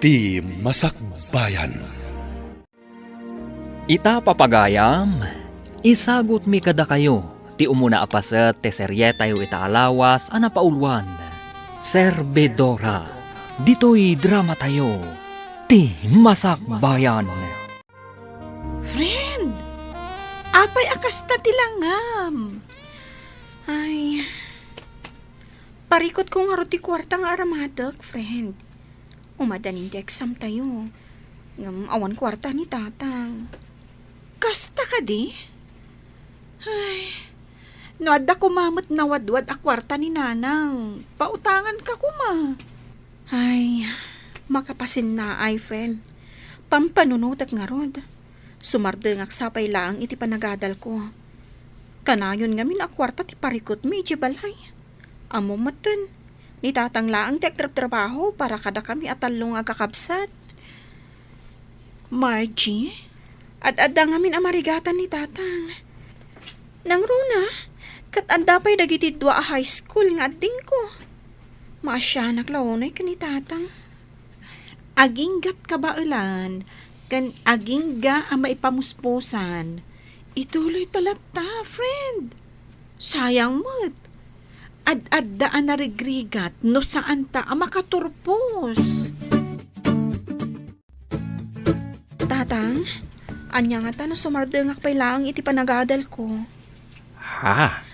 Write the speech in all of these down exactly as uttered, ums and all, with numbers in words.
Ti Masakbayan. Ita, papagayam, isagutmi kadakayo ti umuna a paset ti serietayo ita a lawas a napauluan, Servidora. Ditoy dramatayo, Ti Masakbayan. Friend, apay a kasta ti langam? Ay, parikutko ngarud ti kuarta nga aramatek, friend. Umadanin ti exam tayo. Ngem awan kuarta ni tatang. Kasta kadi? Ay, no adda koma met nawadwad a kuarta ni nanang, pautanganka koma. Ay, makapasinnaay, friend. Pampanunotek ngarud. Sumardengak sapay laeng iti panagadalko. Kanayon ngamin a kuarta ti parikutmi idiay balay. Ammom metten, ni tatang laeng ti agtrabtrabaho para kadakami a tallo nga agkakabsat. Margie, ad-adda ngamin a marigatan ni tatang. Nangruna, ket adda pay dagiti dua a high school nga addingko. Maasianak la unay ken ni tatang. Aginggat kabaelan ken agingga a maipamuspusan. Ituloyta latta, friend. Sayang met. Ad-adda a narigrigat no saanta a makaturpos. Tatang, ania ngata no sumardengak pay laeng iti panagadalko? Ha?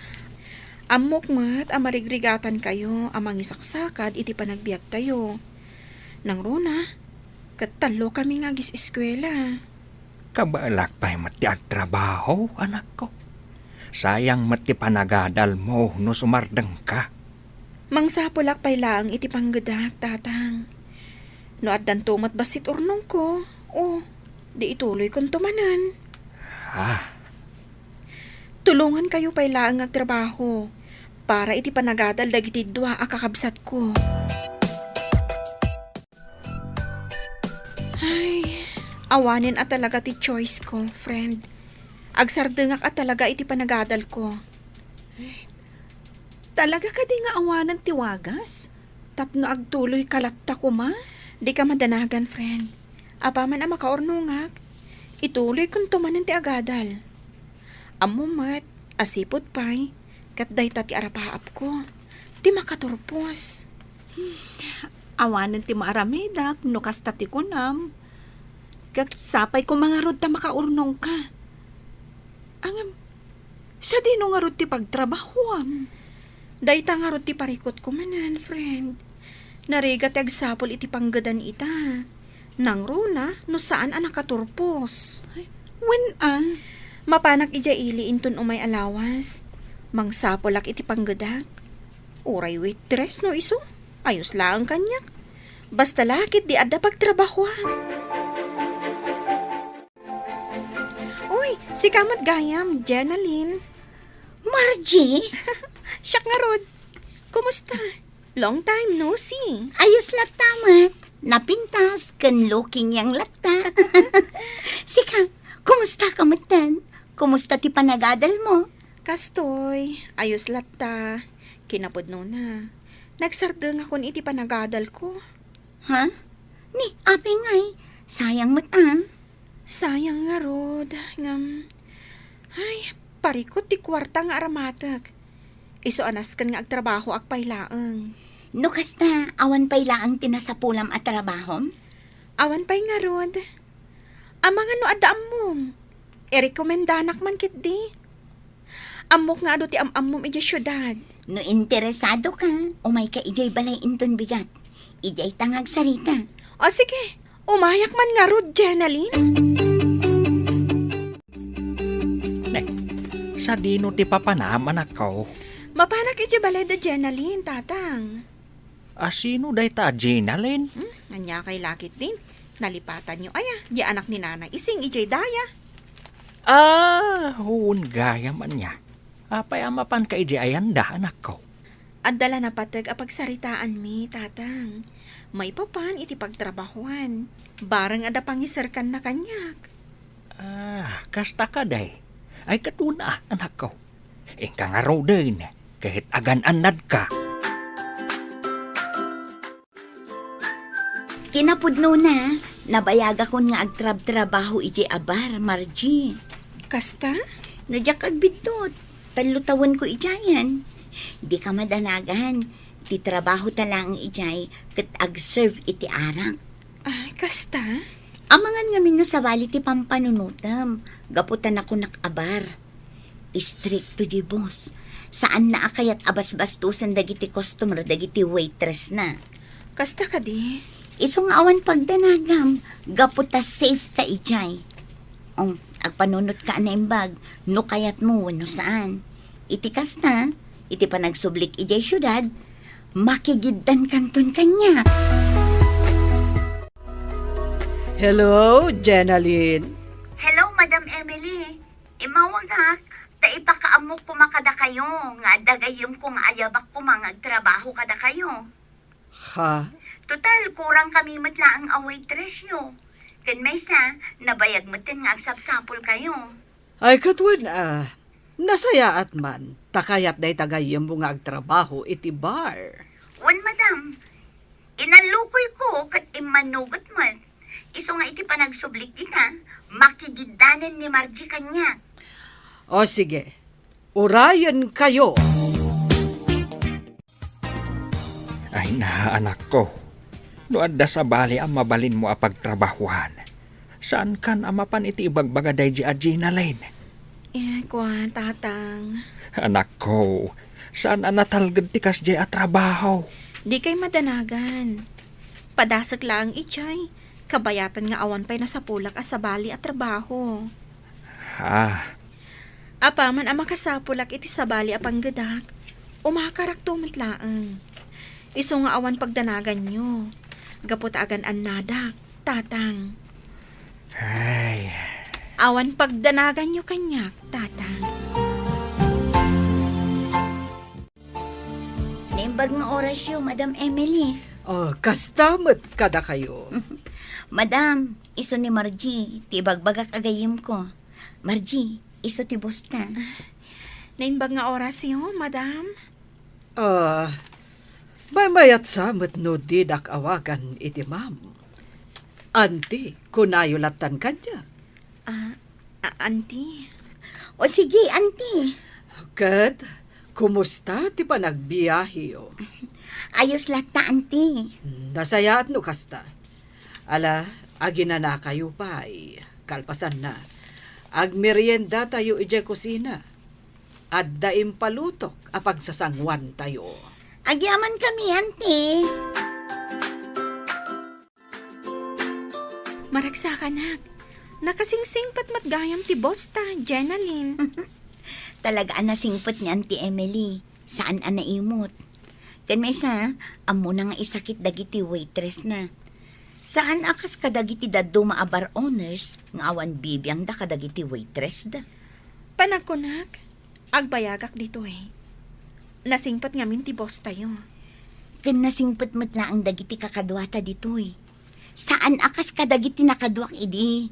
Ammok met a marigrigatankayo a mangisaksakad iti panagbiagtayo. Nangruna, ket tallokami nga agis-eskuela. Kabaelak pay met ti agtrabaho, anakko. Sayang met ti panagadalmo no sumardengka. Mangsapulak pay laeng iti panggedak, tatang. No addanto met bassit urnongko, o, di ituloykonto manen. Ah. Tulongankayo pay laeng nga agtrabaho para iti panagadal dagiti dua a kakabsatko. Ay, awanen a talaga ti choice ko, friend. Agsardengak a talaga iti panagadalko. Talaga kadi nga awanen ti wagas? Tapno agtuloyka latta koma? Dika madanagan, friend. Apaman a makaurnongak, ituloykonto manen ti agadal. Ammom met a sipud pay, ket dayta ti arapaapko, ti makaturpos. Awanen ti maaramedak no kasta ti kunam. Ket sapay koma ngarud ta makaurnongka. Ngem, sadino ngarud ti pagtrabahoam? Dayta ngarud ti parikutko manen, friend. Narigat ti agsapul iti panggedan ita. Nangruna no saan a nakaturpos. Ay, wen a. Mapanak idiay ili inton umay a lawas. Mangsapulak iti panggedak. Uray waitress no isu. Ayos laeng kaniak. Basta la ketdi adda pagtrabahoan. Uy, sika met gayam, Jenalyn. Margie? Siak ngarud. Kumusta? Long time no see. Ayos latta met. Napintas ken looking young latta. Sika, kumusta ka metten? Kumusta ti panagadal mo? Kastoy, ayos latta. Kinapudnona, nagsardengakon iti panagadalko. Ha? Ni, apay ngay? Sayang met a. Sayang ngarud, ngem, ay, parikut ti kuarta nga aramatek. Isu a nasken nga agtrabahoak pay laeng. No kasta, awan pay laeng ti nasapulam a trabahom? Awan pay ngarud. Amangan no adda ammom, irekomendanak man ketdi. Ammok nga adu ti am-ammom idiay siudad. No interesado ka, umayka idiay balay inton bigat. Idiay ta nga agsarita. O sige, umayak man ngarud, Jenalyn. Ne, sadino ti papanam, anakko? Mapanak idiay balay da Jenalyn, tatang. A, sino dayta a Jenalyn? Hmm, ania kay lakit din? Nalipatanyo aya, di anak ni Nanay Ising idiay daya. Ah, wen gayam ania. Apay a mapanka idiay ayanda, anakko? Adda la napateg a pagsaritaanmi, tatang. Maipapan iti pagtrabahoan. Bareng adda pangiserkanna kaniak. Ah, kasta kadi? Ay, ket wen a, anakko. Inka ngaruden, ket agan-annadka. Inapudno na, nabayagakon nga agtrabtrabaho idiay a bar, Margie. Kasta? No diak agbiddut, tallo tawenko idiayen. Dika madanagan, ti trabahota laeng idiay ket agserve iti arak. Ay, kasta? Amangan ngamin no sabali ti pampanunotem, gapu ta nakunak a bar. Istrikto diay boss. Saanna a kayat a basbastosen dagiti customer dagiti waitressna. Kasta kadi? Isu nga awan pagdanagam, gapu ta safe ka idiay. Um, agpanunotka a naimbag, no kayatmo wenno saan. Iti kasta, iti panagsublik idiay siudad, makigiddankanton kaniak. Hello, Jenalyn. Hello, Madam Emily. Immawagak, ta ipakaammok koma kadakayo, nga adda gayyemko nga ayabak koma nga agtrabaho kadakayo. Ha? Total, kurang kami met laeng a waitressyo. Ken maysa, nabayag metten nga agsapsapulkayo. Ay, ket wen a, nasayaat man, ta kayat dayta gayyemmo nga agtrabaho iti bar. Wen, madam, inallukuyko ket immanugot met. Isu nga iti panagsublik dita, makigiddanen ni Margie kaniak. O sige, urayenkayo. Ay na, anakko. No adda sabali a mabalinmo a pagtrabahuan, saankan a mapan iti ibagbaga daydi a Gina Lane? Eh, kua, Tatang. Anakko, saan a natalged ti kasdiay a trabaho? Dikay madanagan. Padasek laeng idiay, kabayatan nga awan pay nasapulak a sabali a trabaho. Ah. Apaman a makasapulak iti sabali a panggedak, umakarakto met laeng. Isu nga awan pagdanaganyo, gapu ta agan-annadak, Tatang. Ay. Awan pagdanaganyo kaniak, Tatang. Naimbag nga orasyo, Madam Emily. Oh, kasta met kadakayo. Madam, isu ni Margie, ti ibagbagak a gayyemko. Margie, isu ti boss ta. Naimbag nga orasyo, Madam? Ah, maymayat sa met no didak awagan iti ma'am. Auntie, kunayo lattan kaniak. Ah, a-, Auntie. O sige, Auntie. Ket, kumusta ti panagbiaheyo? Ayos latta, Auntie. Nasayaat no kasta. Ala, aginanakayo pay. Kalpasanna, agmeriendatayo idiay kusina. Adda impalutok a pagsasanguantayo. Agyamankami, Auntie. Maragsakanak, nakasingsingpet met gayam ti boss ta, Jenalyn. Talaga a nasingpet ni Auntie Emily. Saan a naimut. Ken maysa, ammona nga isakit dagiti waitress na. Saan a kas kadagiti dadduma a bar owners nga awan bibiangda kadagiti waitress da. Panagkunak, agbayagak ditoy. Nasingpet ngamin ti boss tayo. Ken nasingpet met laeng dagiti kakaduata ditoy. Saan a kas kadagiti nakaduak idi.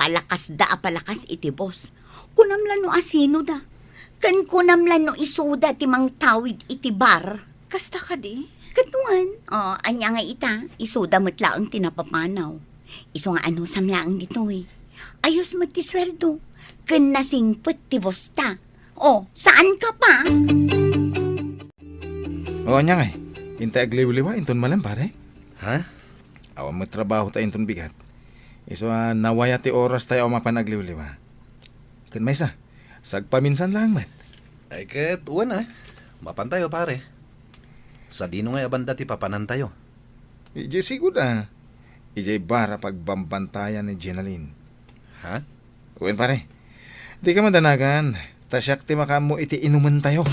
Palakasda a palakas iti boss. Kunam la no asino da. Ken kunam la no isuda ti mangtawid iti bar. Kasta kadi? Ket wen, o, ania nga ita, isuda met laeng ti napapanaw. Isu nga anusam laeng ditoy. Ayos met ti sueldo. Ken nasingpet ti boss ta. O, saan ka pa? O, ania ngay? Intay agliwliwa inton malem, pare? Ha? Awan met trabaho ta inton bigat. Isu a nawaya ti oras tayo a mapan agliwliwa. Ken maysa, sagpaminsan laeng met. Ay ket, wen a. Mapan tayo, pare. Sadino ngay a banda ti papanan tayo? Idiay sigud a. Idiay bar a pagbambantayan ni Jenalyn. Ha? Wen, pare. Dika madanagan, ta siak ti makaammo iti inumen tayo.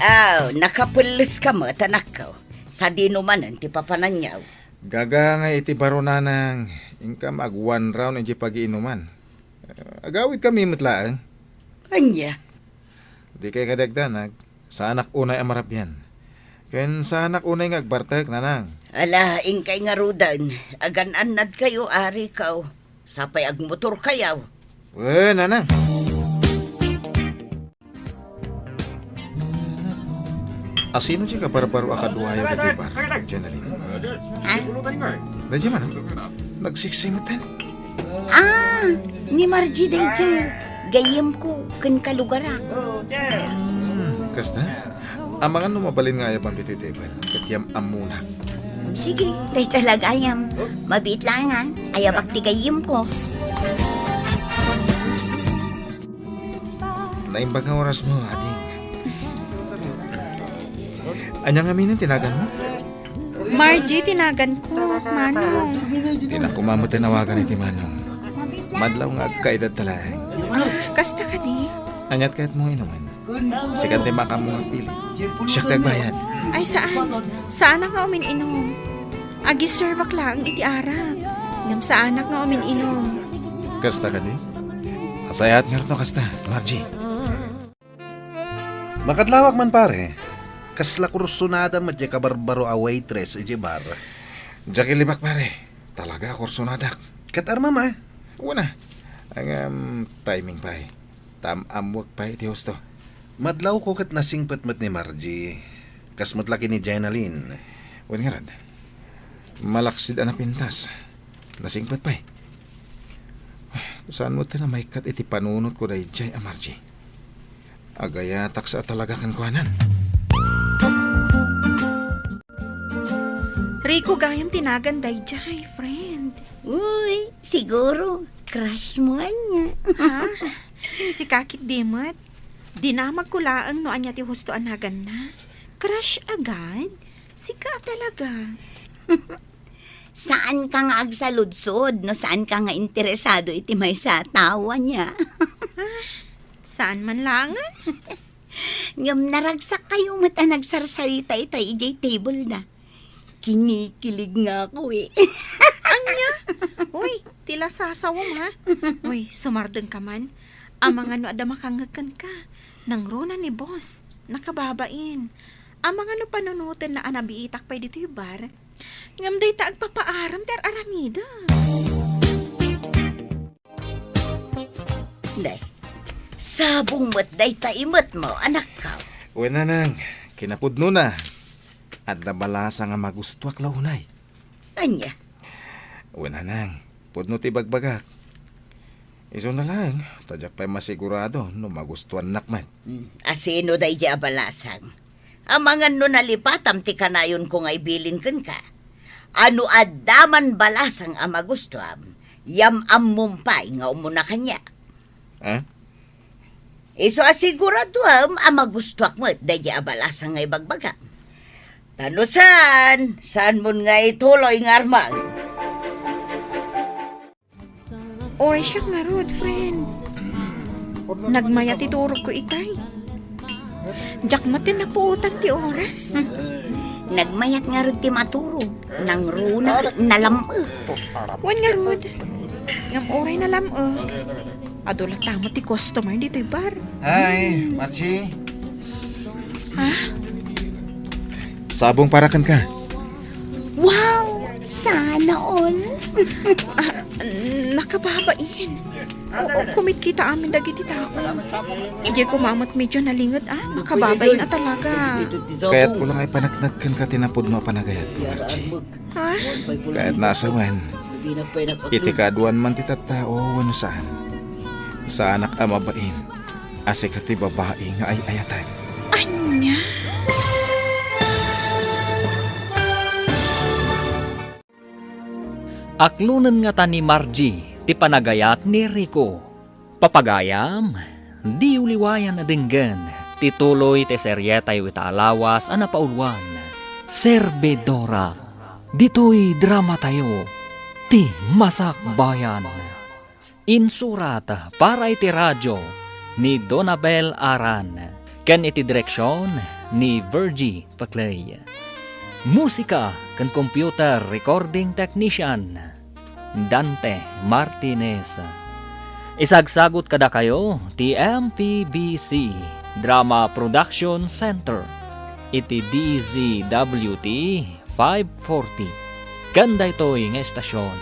Aw, nakapelles ka met, anakko. Sadino manen ti papananyo? Gaga nga iti baro, nanang, inka mag one round iti pagiinuman. Eh, agawid kami met laeng. Ania? Dikay kadagdanag, saanak unay a marabian. Ken saanak unay nga agbartek, nanang. Ala, inkay ngaruden, agan-annad kayo, ari kaw. Sapay agmotor kayaw. Wen, nanang. Asino ti kabarbaro a kaduayo ditoy bar, Jenalyn? Ha? Daydiay man, ah. Nagsiksi metten. Ah, ni Margie daydiay. Gayyemko ken kalugarak. Hmm, kasta? Amangan no mabalin nga ayabam ditoy table, ket yam-ammona. Sige, dayta la gayam. Mabiit laeng, ah. Ayabak ti gayyemko. Naimbag nga orasmo, ading. Ania ngamin ti naganmo? Margie ti naganko, Manong. Dinak koma metten awagan iti Manong. Madlaw nga agkaedadta laeng. Ah, kasta kadi? Aniat kayatmo nga inumen? Sikan ti makaammo nga agpili. Siak ti agbayad. Ay, saan. Saanak nga umin-inum. Agiservak laeng iti arak. Ngem saanak nga umin-inum. Kasta kadi? Nasayaat ngarud no kasta, Margie. Makadlawak man, pare. Kasla kursunada met diay kabarbaro a waitress idiay bar. Diak ilibak, pare. Talaga a kursunadak. Ket armam, a? Wen a. Ngem timing pay. Ta am-ammoek pay iti husto. Madlawko ket nasingpet met ni Margie. Kas met la ken ni Jenalyn. Wen ngarud. Malaksid a napintas. Nasingpet pay. Saan met ti namaykat iti panunotko daydiay a Margie? Agayatak sa a talaga kenkuanan. Rico gayam ti nagan daydiay, friend. Uy, siguro, crush mo ania. Ha? Sika ketdi met. Dinamagko laeng no ania ti husto a naganna. Crush agad? Sika a talaga. Saanka nga agsaludsod no saanka nga interesado iti maysa a tao ania. Ah, saan man laengen? Ngem naragsakkayo met a nagsarsarita itay idiay table-da. Kinikilig nga ako, eh. Ania? Uy, ti lasasawem, ha? Uy, sumardengka man. Amangan no adda makangngeg kenka. Nangruna ni boss. Nakababain. Amangan no panunotenna a nabiitak pay ditoy bar. Ngem dayta agpapaaram ti ar-aramidek. Nay, sabong met dayta imetmo, anakko. Wen, nanang, kinapudnona. Adda balasang a magustuak la unay. Ania? Wen, nanang, pudno ti ibagbagak. Isuna laeng, ta diak pay masigurado no magustuannak met. Hmm, asino daydiay a balasang? Amangan no nalipatam ti kanayonko nga ibilin kenka. A no adda man balasang a magustuam, yam-ammom pay nga umuna kaniak. Ah? Isu a siguradoem a magustuak met daydiay a balasang nga ibagbagam. Ta no saan, saanmon nga ituloy nga armang. Oy, siak ngarud, friend. Nagmayat ti turogko itay. Diak met ti napuotan ti oras. Nagmayat ngarud ti maturog. Nangruna, nalam-ek. Wen ngarud. Ngem uray nalam-ek, adu latta met ti customer ditoy bar. Hi, Margie. Ha? Sabong para kenka. Wow! Sana all! Ah, nakababain. Oo, kumitkita amin dagiti tao. Idiay koma met medyo nalinged, ah. Makababain a talaga. Kayatko la nga ipaneknek kenka ti napudno a panagayat, Margie. Ha? Kayatna a sawen, iti kaaduan man ti tattao wenno saan, saanak a mabain a sika ti babai nga ay-ayaten. Ania? Aklonen ngata ni Margie ti panagayat ni Rico. Papagayam, diyo liwayan a denggen ti tuloy ti serietayo ita a lawas a napauluan, Servidora. Ditoy dramatayo, Ti Masakbayan. Insurat para iti radio ni Donabel Aran ken iti direksion ni Virgie Paclay. Musika ken computer recording technician, Dante Martinez. Isagsagut kadakayo ti M P B C Drama Production Center iti D Z W T five forty. Ken daytoy nga estasion,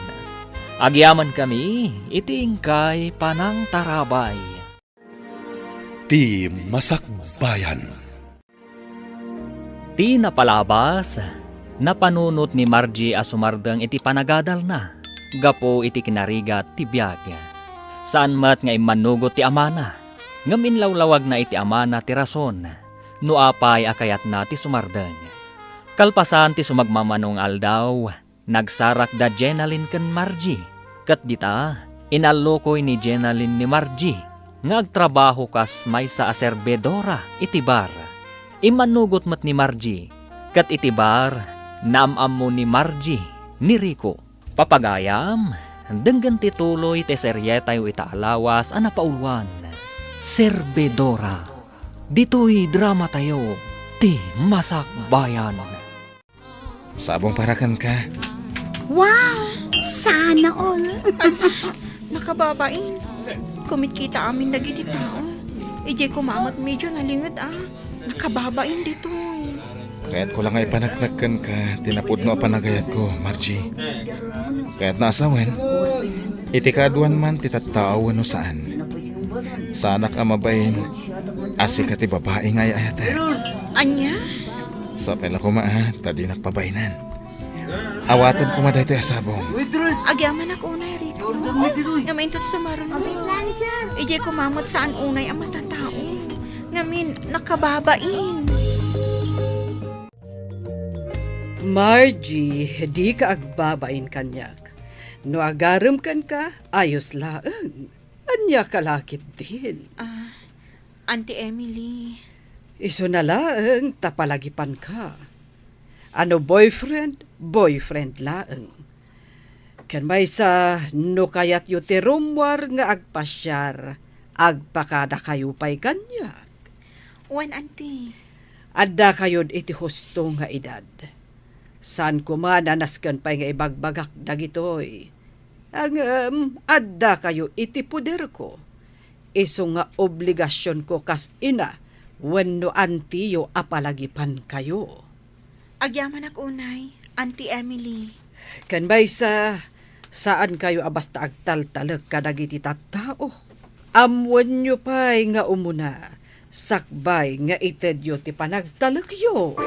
agyamankami iti inkay panangtarabay. Ti Masakbayan. Ti napalabas, napanunot ni Margie a sumardeng iti panagadalna gapu iti kinarigat ti biag. Saan met nga immanugot ti amana, ngem inlawlawagna iti amana ti rason no apay a kayatna ti sumardeng. Kalpasan ti sumagmamano nga aldaw, nagsarak da Jenalyn ken Margie, ket dita, inallukoy ni Jenalyn ni Margie nga agtrabaho kas maysa a serbidora iti bar. Immanugot met ni Margie, ket iti bar, naam-ammo ni Margie ni Rico. Papagayam, denggen ti tuloy ti serietayo ita a lawas a napauluan, Serbidora. Ditoy dramatayo, Ti Masakbayan. Sabong para kenka. Wow! Sana all! Nakababain. Kumitkita amin dagiti tao. Idiay koma met medyo nalinged a. Nakababain ditoy. Kayatko la nga ipaneknek kenka ti napudno a panagayatko, Margie. Kayatna a sawen, iti kaaduan man ti tattao wenno saan. Saanak a mabain a sika ti babai nga ay-ayatek. Ania? Sapay la koma a, ta dinak pabainan. Awatem koma daytoy a sabong. Agyamanak unay, Rico. Ngem inton sumaruno, idiay koma met saan unay a matatao. Ngamin, nakababain. Margie, dika agbabain kaniak. No agarem kenka, ayos laeng. Ania ka la ketdin? Ah, Auntie Emily. Isuna laeng ta palagipanka. A no boyfriend, boyfriend laeng. Ken maysa, no kayatyo ti rummuar nga agpasiar, agpakadakayo pay kaniak. Wen, Auntie. Addakayod iti husto nga edad. Saan koma a nasken pay nga ibagbagak dagitoy. Ngem addakayo iti poderko. Isu nga obligasionko kas ina wenno antiyo a palagipankayo. Agyamanak unay, Auntie Emily. Ken maysa, saankayo a basta agtaltalek kadagiti tattao. Ammoenyo pay nga umuna, sakbay nga itedyo ti panagtalekyo.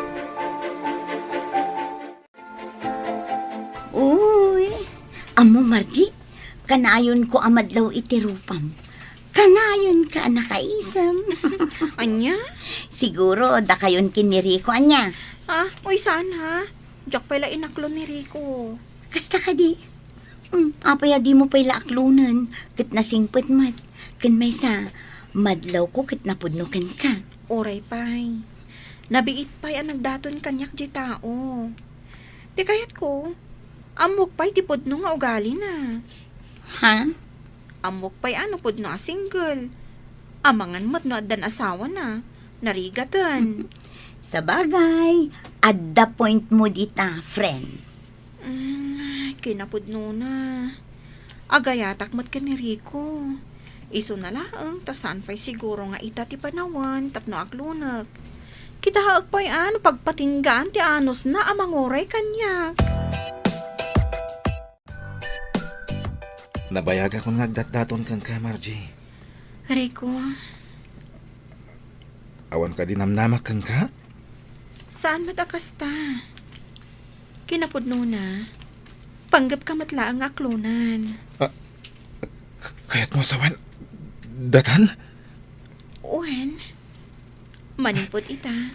Uy, ammo, Margie, kanayonko a madlaw iti rupam. Kanayonka a nakaisem. Ania? Siguro, dakayon ken ni Rico, ania? Ah, uy, saan, ha? Diak pay la inaklon ni Rico. Kasta kadi? Hmm, apay a dimo pay la aklonen, ket nasingpet met. Ken maysa, madlawko ket napudno kenka. Uray pay. Nabiit pay a nagdaton kaniak diay tao. Ti kayatko, ammok pay ti pudno nga ugalina. Ha? Ammok pay a no pudno a single. Amangan met no addan asawana. Narigaten. Sabagay, adda point mo dita, friend. Mm, kinapudnona. Agayatak met ken ni Rico. Isuna laeng ta saan pay siguro nga ita ti panawen tapno aklonek. Kitaek pay a no pagpatinggaan ti anusna a manguray kaniak. Nabayagakon nga agdatdaton kenka, Margie. Rico. Awan kadi namnamak kenka? Saan met a kasta? Kinapudnona, panggepka met laeng nga aklonen. Ah, k-, kayatmo a sawen datan? Wen, manipud ita,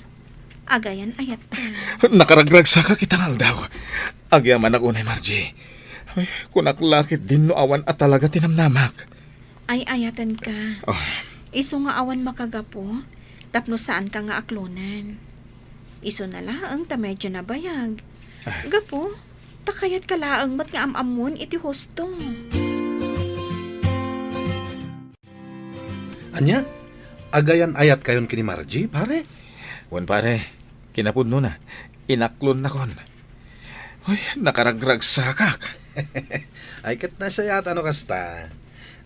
agayan-ayatka. Nakaragragsakak ita nga aldaw. Agyamanak unay, Margie. Ay, kunak la ketdin no awan a talaga ti namnamak. Ay-ayatenka. Oh. Isu nga awan makagapu, tapno saanka nga aklonen. Isuna laeng ta medyo nabayag. Ah. Gapu, ta kayatka laeng met nga am-ammon iti husto. Ania? Agayan-ayatkayon ken ni Margie, pare? Wen, pare. Kinapudnona, inaklonnakon. Uy, nakaragragsakak. Ay, ket nasayaat a no kasta.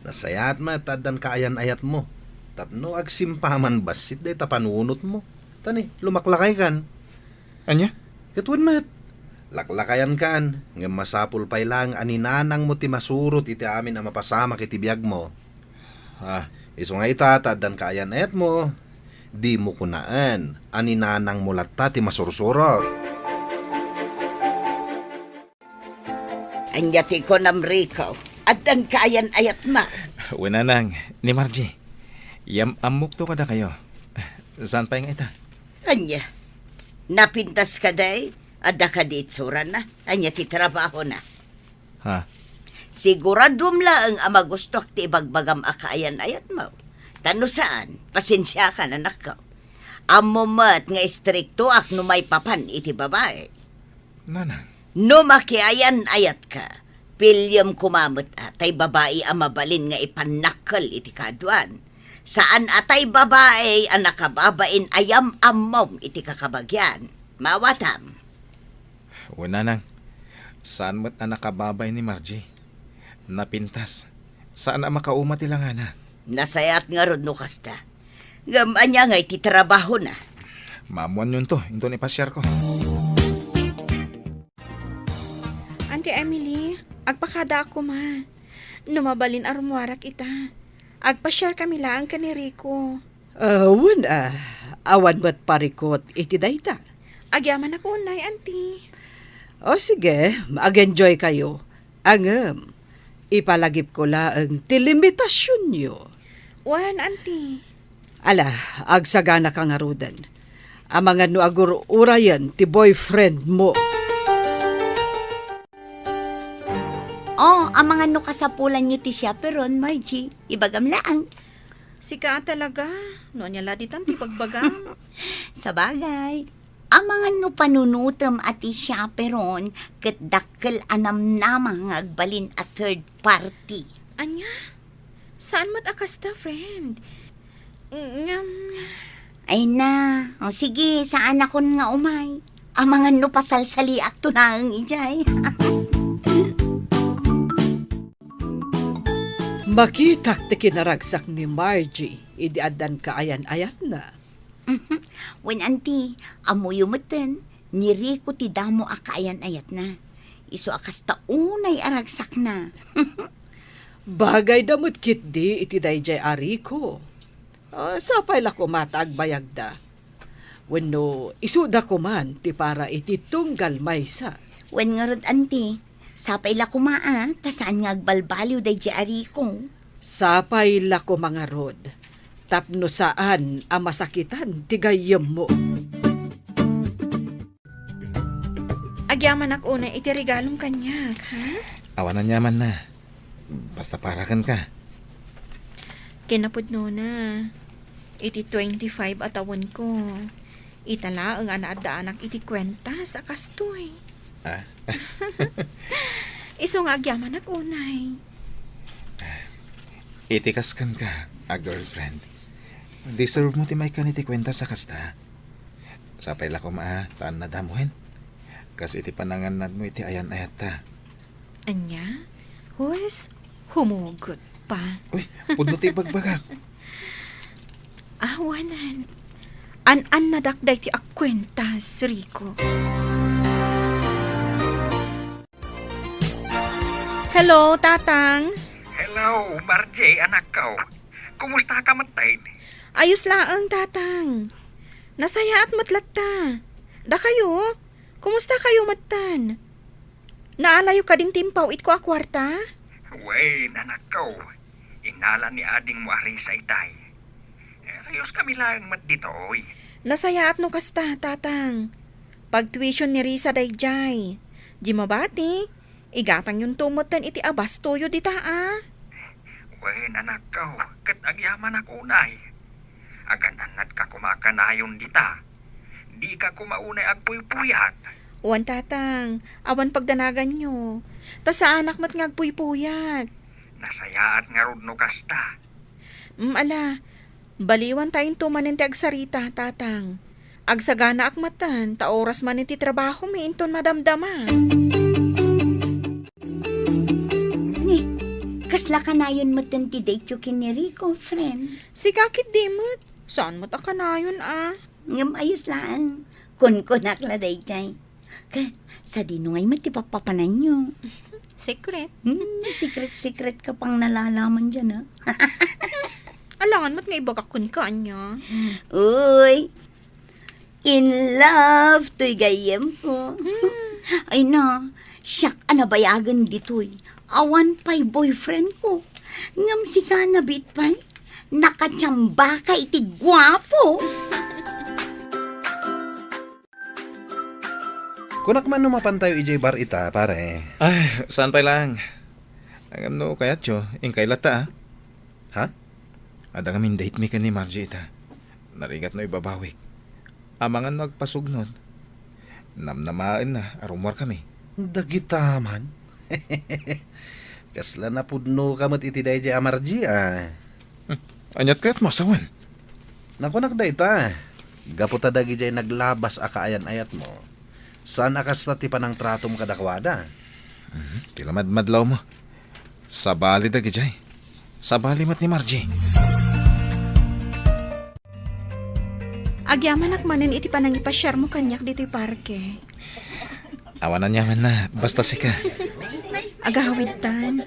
Nasayaat met ta addan kaayan-ayatmo. Tapno agsimpaman bassit dayta panunotmo. Ta ni, lumaklakaykan. Ania? Ket wen met, laklakayankan, ngem masapul pay laeng a ninanangmo ti masurot iti amin a mapasamak iti biagmo. Ah, isu nga ita, ta addan kaayan-ayatmo, Dimo kunaen a ni nanangmo latta ti masursurot. Ania ti kunam, Rico? Addan kaayan-ayatmo? Wen, nanang, ni Margie. Yam-ammokto kadakayo. Saan pay nga ita? Ania? Napintas kadi? Adda kadi itsurana? Ania ti trabahona? Ha? Siguraduem laeng a magustoak ti ibagbagam a kaayan-ayatmo. Ta no saan, pasensiakan, anakko. Ammom met nga istriktoak no maipapan iti babai. Nanang. No makiayan-ayatka, piliem koma met a tay babai a mabalin nga ipannakkel iti kaaduan. Saan a tay babai a nakababain a yam-ammom iti kakabagian. Maawatam? Wen, nanang. Saan met a nakababain ni Margie. Napintas. Saan a makauma ti langana. Nasayaat ngarud no kasta. Ngem ania ngay ti trabahona? Maammoanyonto inton ipasiarko. Auntie Emily, agpakadaak koma. No mabalin a rummuarak ita, agpasiarkami laeng ken ni Rico. Ah, wen, ah, awan met parikut iti dayta. Agyamanak unay, Auntie. O sige, mag-enjoy kayo. Ngem, ipalagipko laeng ti limitasionyo. Wen, Auntie. Ala, agsaganaka ngaruden. Amangan no agur-urayen ti boyfriendmo. Oh, amangan no kasapulanyo ti chaperon, Margie. Ibagam laeng. Sika a talaga. No ania la ditan ti bagbagam? Sabagay, amangan no panunotem a ti chaperon ket dakkel a namnama nga agbalin a third party. Ania? Saan met a kasta, friend? Ngem, ay na. O sige, saanakon nga umay. Amangan no pasalsaliakto laeng idiay. Makitak ti kinaragsak ni Margie idi addan kaayan-ayatna. Mhm. Wen, Auntie, ammoyo metten, ni Rico ti damo a kaayan-ayatna. Isu a kasta unay a ragsakna. Bagayda met ketdi iti daydiay a Rico. Ah, sapay la koma ta agbayagda. Wenno, isuda koman ti para iti tunggal maysa. Wen ngarud, Auntie, sapay la koma a, ta saan nga agbalbaliw daydiay a Rico. Sapay la koma ngarud, tapno saan a masakitan ti gayyemmo. Agyamanak unay iti regalom kaniak, ha? Awan aniamanna. Basta para kenka. Kinapudnona, iti twenty-five a tawenko, ita laeng a naaddaanak iti kuentas a kastoy. Ah? Isu nga agyamanak unay. Iti kas kenka a girlfriend, deserve mo ti maikkan iti kuentas a kasta. Sapay la koma a ta annadam wen, kas iti panangannadmo iti ayan-ayatta. Ania? Huwes, humugot pa. Uy, pudno ti ibagbagak. Awanan. An-annadak daytoy a kuentas, Rico. Hello, Tatang. Hello, Margie, anakko. Kumusta ka metten? Ayos laeng, Tatang. Nasayaat met latta. Dakayo? Kumusta kayo metten? Naalayo kadin ti impaw-itko a kuarta? Wen, anakko. Inala ni adingmo a Risa itay. Eh, ayos kami laeng met ditoy. Nasayaat no kasta, Tatang. Pagtuition ni Risa daydiay. Di mabati, igatangyonto metten iti abastoyo dita a. Wen, anakko, ket agyamanak unay. Agan-annadka koma a kanayon dita. Dika koma unay agpuypuyat. Wen, Tatang, awan pagdanaganyo. Ta saanak met nga agpuypuyat. Nasayaat ngarud no kasta. Mm, ala, baliwantayonto manen ti agsarita, Tatang. Agsaganaak metten, ta oras manen ti trabahomi inton madamdama. Ni, kasla kanayon metten ti date-yo ken ni Rico, friend? Sika ketdi met. Saan met a kanayon a? Ngem ayos laeng. Kunkunak la daydiay. Ket, sadino ngay met ti pappapananyo? Secret. Hmm, secret-secret ka pang nalalaman diay, a? Alangan met nga ibagak kenka, ania? Uy, in love toy gayyemko. Hmm. Ay na, siak a nabayagen ditoy. Awan pay boyfriendko. Ngem sika, nabiit pay. Nakachambaka iti guapo. Kunak man no mapantayo idiay bar ita, pare. Ay, saan pay laeng. Ngem no kayatyo, inkay latta, a. Ha? Adda ngamin date mi ken ni Margie ita. Narigat no ibabawik. Amangan no agpasugnod. Namnamaenna a rummuarkami. Dagita man. Kasla napudnoka met iti daydiay a Margie, a. Hmm. Aniat kayatmo a sawen? Nakunak dayta, gapu ta dagidiay naglabas a kaayan-ayatmo, saan a kasta ti panangtratom kadakuada. Mhm. Ti lamadmadlawmo. Sabali dagidiay. Sabali met ni Margie. Agyamanak manen iti panangipasiarmo kaniak ditoy parke. Awan aniamanna, basta sika. Agawidtan.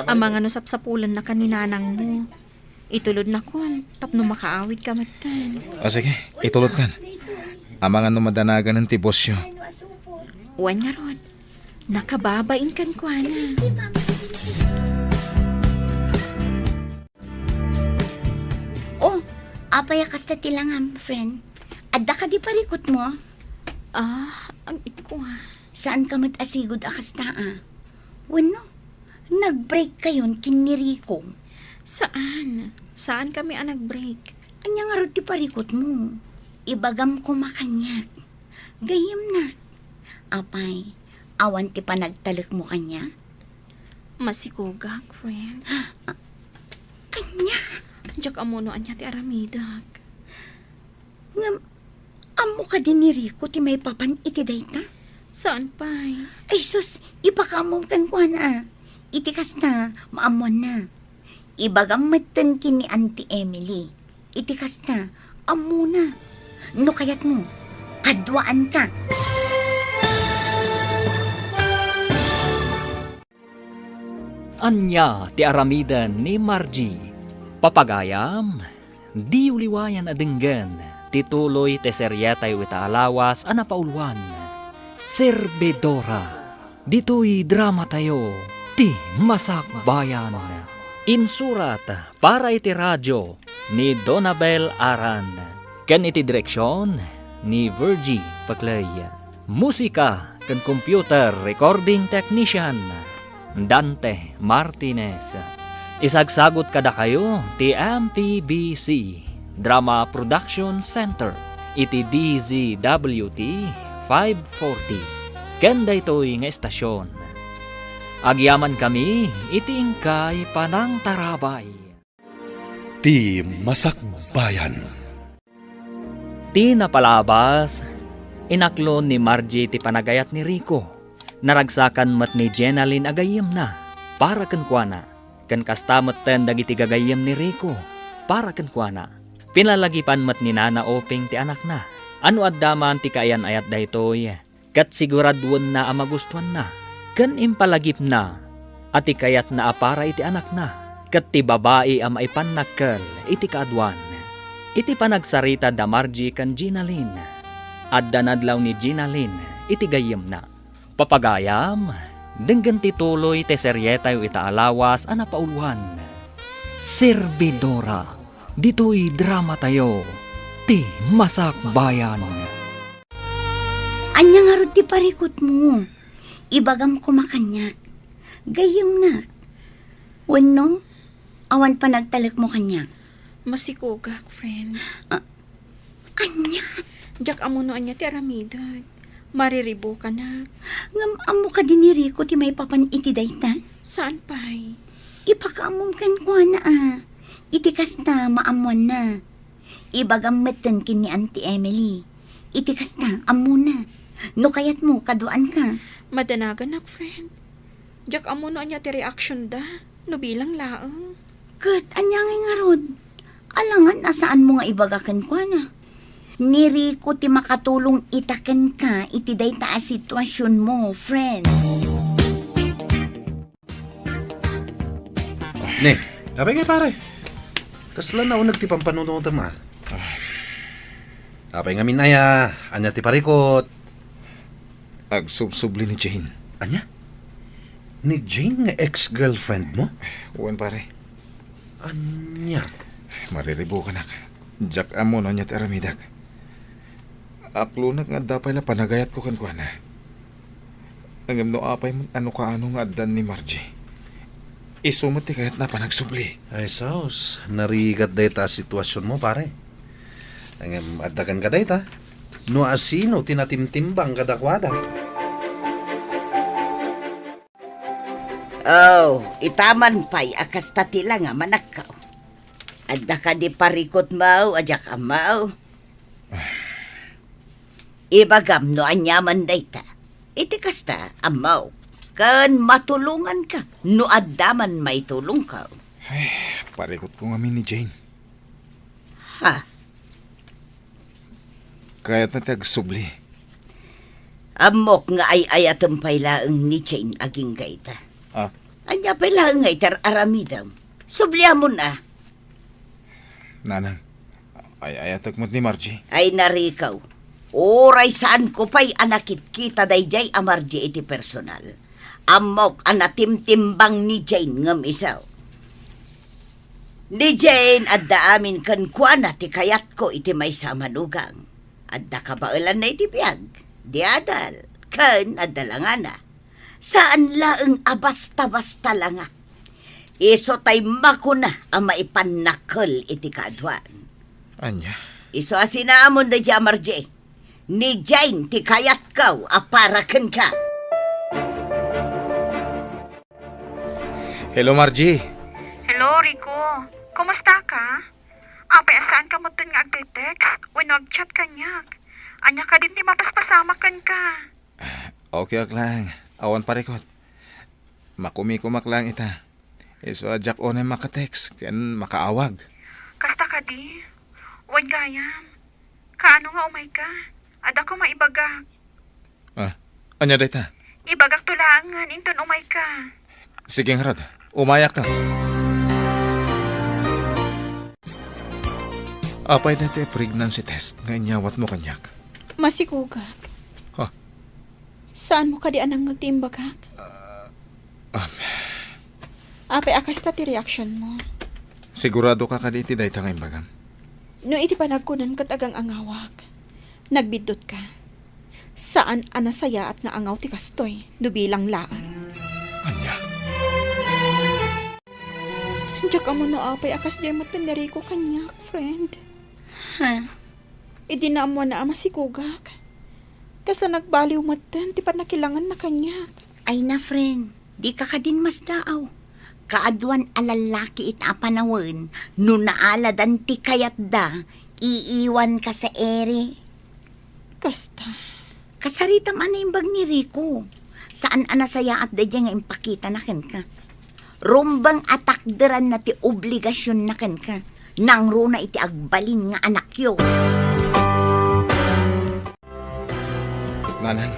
Amangan no sapsapulennakan ni nanangmo. Itulodnakon tapno makaawidka metten. O sige, itulodkan. Amangan no madanaganen ti bosyo. Wen ngarud, nakababain kenkuana. Oh, apay a kasta ti langam, friend? Adda kadi parikutmo? Ah, agkua. Saanka met a sigud a kasta, a? Wenno, nag-break kayon ken ni Rico? Saan. Saankami a nag-break. Ania ngarud ti parikutmo? Ibagam koma kaniak. Gayyemnak. Apay, awan ti panagtalekmo kaniak? Masikogak, friend. Ania? Diak ammo no ania ti aramidek. Ngem, ammo kadi ni Rico ti maipapan iti dayta? Saan pay? Ay sus, ipakaammom kenkuana. Iti kasta, maammoanna. Ibagam metten ken ni Auntie Emily. Iti kasta, ammona. No kayatmo, kaduaanka. Ania ti aramiden ni Margie? Papagayam, diyo liwayan a denggen ti tuloy ti serietayo ita a lawas a napauluan, Servidora. Ditoy dramatayo, Ti Masakbayan. Insurat para iti radio ni Donabel Aran, ken iti direksion ni Virgie Paclay. Musika ken computer recording technician, Dante Martinez. Isagsagut kadakayo ti M P B C Drama Production Center iti D Z W T five forty. Ken daytoy nga estasion, agyamankami iti inkay panangtarabay. Ti Masakbayan. Ti napalabas, inaklon ni Margie ti panagayat ni Rico. Naragsakan met ni Jenalyn a gayyemna para kenkuana, ken kasta metten dagiti gagayyem ni Rico para kenkuana. Pinalagipan met ni Nana Oping ti anakna. A no adda man ti kaayan-ayat daytoy, ket siguraduenna a magustuanna, ken impalagipna a ti kayatna a para iti anakna, ket ti babai a maipannakkel iti kaaduan. Iti panagsarita da Margie ken Ginalyn, adda nadlaw ni Ginalyn iti gayyemna. Papagayam, denggen ti tuloy ti serietayo ita a lawas a napauluan, Servidora. Ditoy dramatayo, Ti Masakbayan. Ania ngarud ti parikutmo? Ibagam koma kaniak. Gayyemnak. Wenno, awan panagtalekmo kaniak? Masikogak, friend. Ah, ania? Diak ammo no ania ti aramidek. Mariribukanak. Ngem ammo kadi ni Rico ti maipapan iti dayta? Saan pay? Ipakaammom kenkuana a. Iti kasta, maammoanna. Ibagam metten ken ni Auntie Emily. Iti kasta, ammona. No kayatmo, kaduaanka. Madanaganak, friend. Diak ammo no ania ti reaction da, no bilang laeng. Ket ania ngay ngarud? Alangan a saanmo nga ibaga kenkuana. Ni Rico ti makatulong ita kenka iti dayta a situasionmo, friend. Ne, apay ngay, pare? Kasla nauneg ti pampanunotem, a. Ah. Apay ngamin aya, ania ti parikut? Agsubsubli ni Jane. Ania? Ni Jane nga ex-girlfriend mo? Wen, pare. Ania? Mariribukanak. Diak ammo no ania ti aramidek. Aklonek nga adda pay la panagayatko kenkuana. Ngem no apay met a no kaano nga addan ni Margie, isu met ti kayatna a panagsubli. Ay, sus, narigat dayta a situasionmo, pare. Ngem adda kenka dayta, no asino ti natimtimbang kadakuada. Oh, ita man pay a kasta ti langa, manakkaw. Adda kadi parikutmo a diak ammo? Ibagam no aniaman dayta. Iti kasta, ammok, ken matulonganka no adda man maitulongko. Ay, parikutko ngamin ni Jane. Ha? Kayatna ti agsubli. Ammok nga ay-ayatem pay laeng ni Jane agingga ita. Ah? Ania pay laeng nga itar aramidem? Subliamon a. Nanang, ay-ayatek met ni Margie. Ay, narikaw. Uray saanko pay a nakitkita daydiay a Margie iti personal, ammok a natimtimbang ni Jane ngem isu. Ni Jane, adda amin kenkuana ti kayatko iti maysa a manugang. Adda kabaelanna iti biag, di adal, ken adda langana. Saan laeng a basta-basta langa. Isu tay makuna a maipannakkel iti kaaduan. Ania? Isu a sinaamon daydiay a Margie. Ni Jane ti kayatko a para kenka. Hello, Margie. Hello, Rico. Kumusta ka? Apay a saanka metten nga agte-text wenno agchat kaniak? Ania kadin ti mapaspasamak kenka? Okay ak lang. Awan parikut. Makumikumak lang ita. Isu a diak unay maka-text ken makaawag. Kasta kadi? Wen gayam. Kaano nga umayka? Adda koma ibagak. Ah, ania dayta? Ibagakto laengen inton umayka. Sige ngarud, umayakto. Apay dayta a pregnancy test nga inyawatmo kaniak? Masikogak. Ha? Saanmo kadi a nangngeg ti imbagak? Ah, um. Apay a kasta ti reaksionmo? Sigurado ka kadi iti dayta nga imbagam? No iti panagkunam ket agang-angawak, nagbiddut ka. Saan a nasayaat nga angaw ti kastoy no bilang laeng. Ania? Diak ammo no apay a kasdiay metten ni Rico kaniak, friend. Ha? Idi naammoanna a masikogak, kasla nagbaliw metten ti pannakilanganna kaniak. Ay na, friend, dika kadin masdaaw. Kaaduan a lallaki ita a panawen, no naaladan ti kayatda, iiwanka sa iri. Kasta. Kasaritam a naimbag ni Rico. Saan a nasayaat daydiay nga impakitana kenka. Rumbeng a takderanna ti obligasionna kenka. Nangruna iti agbalin nga anakyo. Nanang,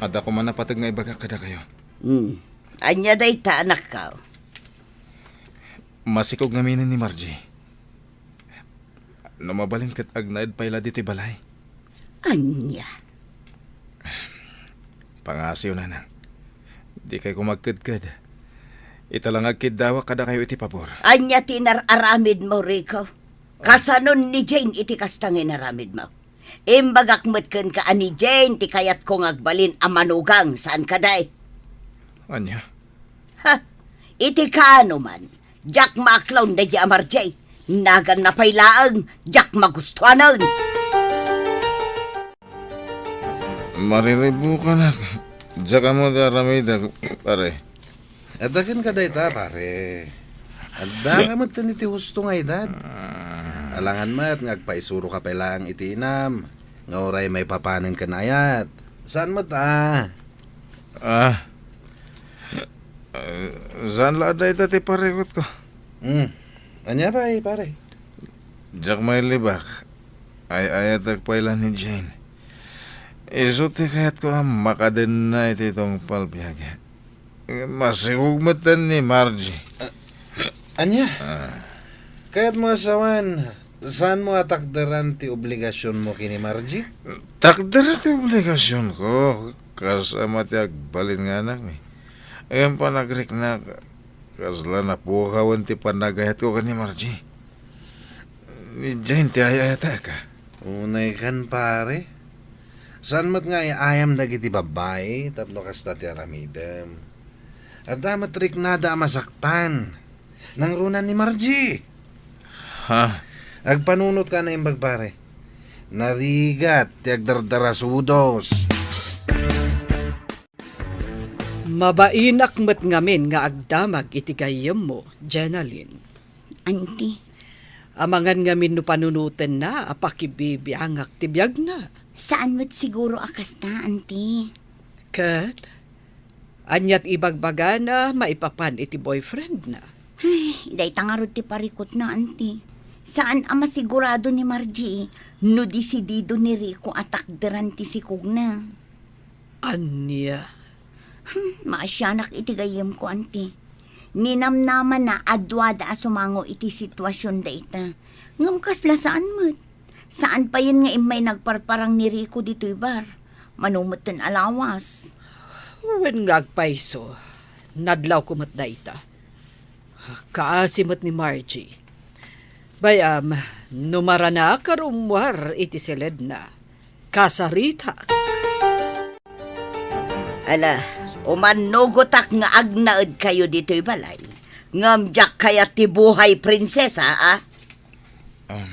adda koma napateg nga ibagak kadakayo. Hmm. Ania dayta, anakko? Masikog ngaminen ni Margie. No mabalin ket agnaed pay la ditoy balay. Ania? Pangasiw, nanang. Dikay koma agkedked. Ita la nga agkiddawak kadakayo iti pabor. Ania ti inar-aramidmo, Rico? Kasanon ni Jane iti kasta nga inaramidmo? Imbagak met kenka a ni Jane ti kayatko nga agbalin a manugang, saan kadi? Ania? Ha? Iti kaano man, diak maaklaw daydiay a Margie. Naganna pay laeng, diak magustuanen. Mariribukanak. Diak ammo ti aramidek, pare. Adda kenka dayta, pare. Adda ka met iti husto nga edad. Ah. Alangan met nga agpaisuroka pay laeng iti inam, nga uray maipapanen ken ayat. Saan met a? Ah. Eh, saan la a dayta ti parikutko. Hmm. Ania pay, pare? Diak mailibak. Ay-ayatek pay la ni Jane. Isu ti kayatko a makadenna iti tungpal biag. Masikog metten ni Margie. Ah, ania? Ah. Kayatmo a sawen, saanmo a takderan ti obligasionmo ken ni Margie? Takder ti obligasionko, kas ama ti agbalin nga anakmi. Ngem panagriknak, kasla napukawen ti panagayatko ken ni Margie. Idiay ti ay-ayatek. Unaykan, pare. Saan met nga ay-ayam dagiti babbai tapno kasta ti aramidem? Adda met riknada a masaktan. Nangruna ni Margie. Ha? Agpanunotka a naimbag, pare. Narigat ti agdardarasudos. Mabainak met ngamin nga agdamag iti gayyemmo, Jenalyn. Auntie. Amangan ngamin no panunotenna a pakibibiangak ti biagna. Saan met siguro a kasta, Auntie. Ket, ania ti ibagbagana maipapan iti boyfriendna? Ay, dayta ngarud ti parikutna, Auntie. Saan a masigurado ni Margie no desidido ni Rico a takderan ti sikogna. Ania? Hmm, maasianak iti gayyemko, Auntie. Ninamnamanna a duada a sumango iti situasion dayta. Ngem kasla saan met. Saan payen nga immay nagparparang ni Rico ditoy bar. Mano metten a lawas. Wen nga agpayso, nadlawko met dayta. Kaasi met ni Margie. Bay-am, no maranak a rummuar iti siledna, kasaritak. Ala, umannugotak nga agnaedkayo ditoy balay. Ngem diak kayat ti buhay prinsesa, a? Um,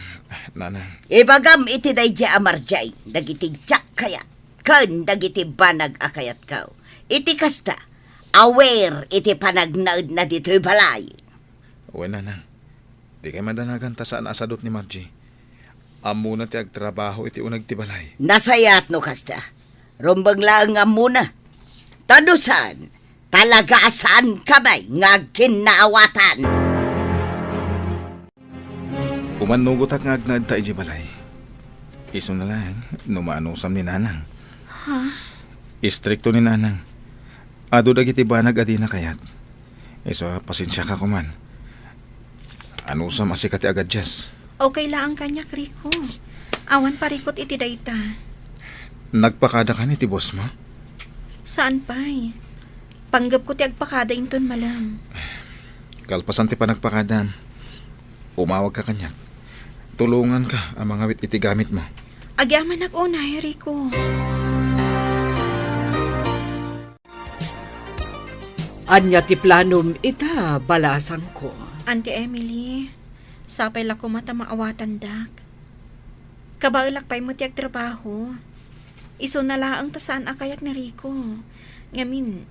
Nanang. Ibagam iti daydiay a Margie dagiti diak kayat ken dagiti banag a kayatko. Iti kasta, aware iti panagnaedna ditoy balay. Wen, Nanang. Dikay madanagan ta saan a sadut ni Margie. Ammona ti agtrabaho iti uneg ti balay. Nasayaat no kasta. Rumbeng laeng nga ammona. Ta no saan, talaga a saanka met nga agkinnaawatan. Umannugotak nga agnaedta idiay balay. Isuna laeng no maanusam ni Nanang. Ha? Istrikto ni Nanang. Adu dagiti banag a dina kayat. Isu a, pasensiaka koma. Anusam a sika ti agadjust. Okay laeng kaniak, Rico. Awan parikut iti dayta. Nagpakadakan iti bossmo? Saan pay. Panggepko ti agpakada inton malem. Kalpasan ti panagpakadam, umawagka kaniak. Tulonganka a mangawit iti gamitmo. Agyamanak unay, Rico. Ania ti planom ita, balasangko? Auntie Emily, sapay la koma ta maawatandak. Kabaelak pay met ti agtrabaho. Isuna laeng ta saan a kayat ni Rico. Ngamin,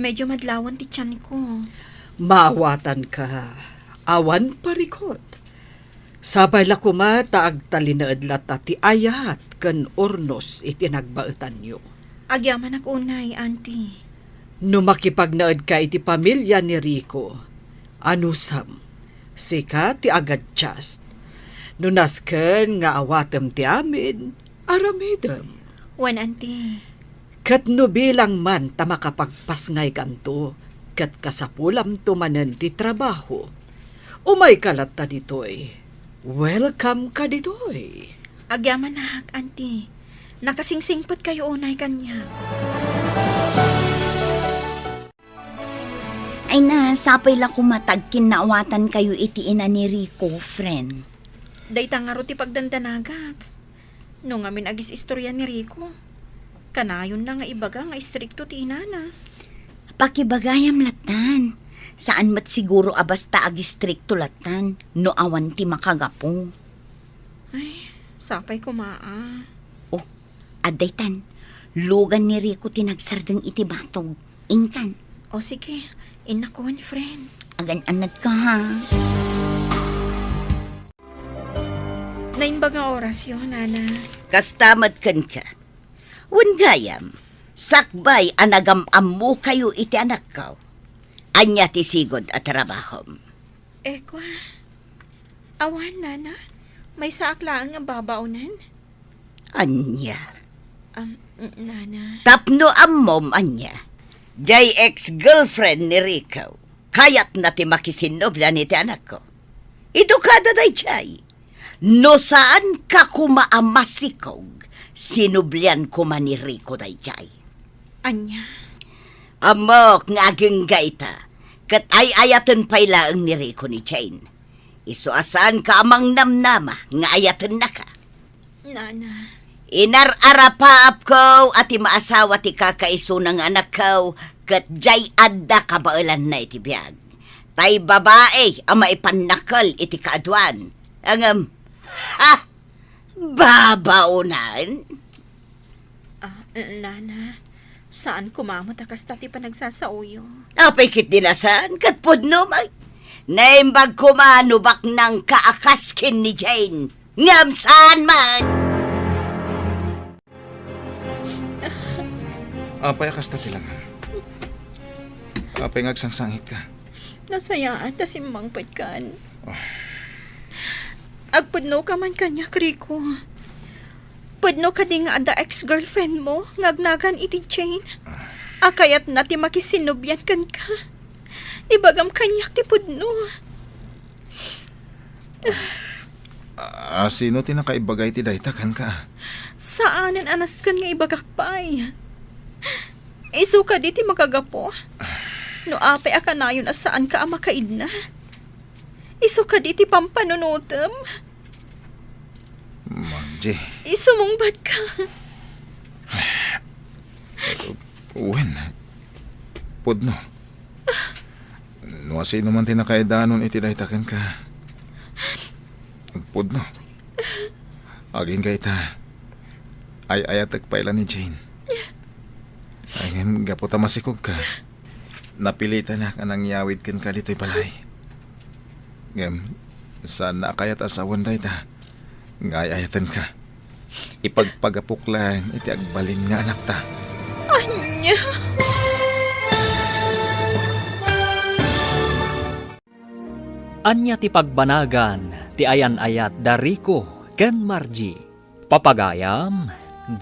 medyo madlawan ti tianko. Maawatanka. Awan parikut. Sapay la koma ta agtalinaed latta ti ayat ken urnos iti nagbaetanyo. Agyamanak unay, Auntie. No makipagnaedka iti pamilia ni Rico, anusam, sika ti agadjust. No nasken nga awatem ti amin, aramidem. Wen, Auntie. Ket no bilang man ta makapagpasngaykanto, ket kasapulamto manen ti trabaho, umayka latta ditoy. Welcome ka ditoy. Agyamanak, Auntie. Nakasingsingpetkayo unay kaniak. Ay na, sapay la koma ta agkinnaawatankayo iti ina ni Rico, friend. Dayta ngarud ti pagdandanagak. No ngamin agis-istorya ni Rico, kanayonna nga ibaga nga istrikto ti inana. Pakibagayam lattan. Saan met siguro a basta agistrikto lattan no awan ti makagapu. Ay, sapay koma a. Oh, adda itan. Lugan ni Rico ti nagsardeng iti batog. Inkan. O sige, innakon, friend. Agan-anadka, ha? Naimbag nga orasyo, Nana. Kasta met kenka. Wen gayam, sakbay a nagam-ammokayo iti anakko. Ania ti sigud a trabahom? Ekwa. Awan, Nana. Maysaak laeng nga babaonen. Ania? Am, Nana. Tapno ammom, ania? Jay ex-girlfriend ni Rico. Kayatna ti makisinnobyan iti anakko. Idukada dayjay. No saanka koma a masikog, sinublian koma ni Rico dayjay. Ania? Ammok nga agingga ita, ket ay-ayaten pay laeng ni Rico ni Jane. Isu a saanka a mangnamnama nga ayatennaka. Nana. Inar-arapaapko a ti maasawa ti kakaisuna nga anakko, ket jay adda kabaelanna iti biag. Tay babai a maipannakkel iti kaaduan. Ngem, ha! Babaonan? Ah, Nana, saan koma met a kasta ti panagsasaoyo. Apay ket di nasan, ket pudno met. Naimbag koma no baknangka a kas ken ni Jane. Ngem saan man? Apay a kasta ti langam? Apay nga agsangsangitka? Nasayaat ta simmangpetkan. Ah. Agpudnoka man kaniak, Rico. Pudno kadi nga adda ex-girlfriend mo nga agnagan iti Jane? Ah. A kayatna ti makisinnublian kenka. Ibagam kaniak ti pudno. Ah, sino ti nakaibaga iti dayta kenka? Saanen a nasken nga ibagak pay. Isu kadi ti makagapu. No apay a kanayon a saanka a makaidna. Isu kadi ti pampanunotem. Margie. Sumungbatka. Wen, pudno. No asino man ti nakaidanon iti dayta kenka, pudno. Agingga ita, ay-ayatek pay la ni Jane. Ay, ngem gapu ta masikogka, napilitanak a nangyawid kenka ditoy balay. Ngem, saanna a kayat a sawen dayta nga ay-ayatenka. Ipagpagapok laeng iti agbalin nga anakta. Ania? Ania ti pagbanagan ti ayan-ayat da Rico ken Margie? Papagayam,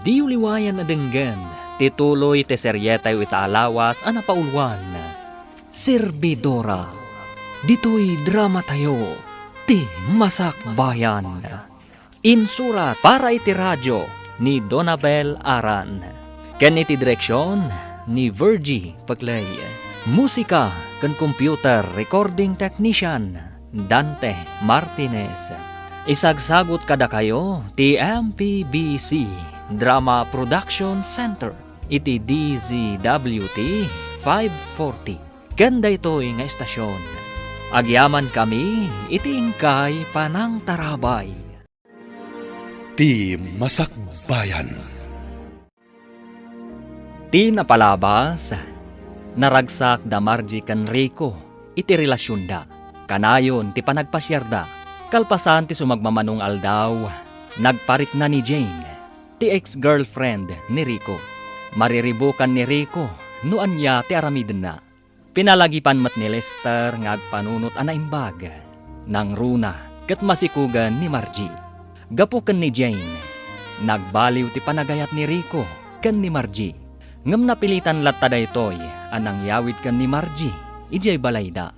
diyo liwayan a denggen ti tuloy ti serietayo ita a lawas a napauluan, Servidora. Ditoy dramatayo, ti Masakbayan. Insurat para iti radio ni Donabel Aran, ken iti direksion ni Virgie Peclay. Musika ken computer recording technician, Dante Martinez. Isagsagut kadakayo ti M P B C Drama Production Center iti D Z W T five forty. Ken daytoy nga estasion, agyamankami iti inkay panangtarabay. Ti Masakbayan. Ti napalabas, naragsak da Margie ken Rico iti relasionda. Kanayon ti panagpasiarda. Kalpasan ti sumagmamano nga aldaw, nagparikna ni Jane, ti ex-girlfriend ni Rico. Mariribukan ni Rico no ania ti aramidenna. Pinalagipan met ni Lester nga agpanunot a naimbag. Nangruna ket masikogen ni Margie. Gapu ken ni Jane, nagbaliw ti panagayat ni Rico ken ni Margie. Ngem napilitan latta daytoy a nangyawid ken ni Margie idiay balayda.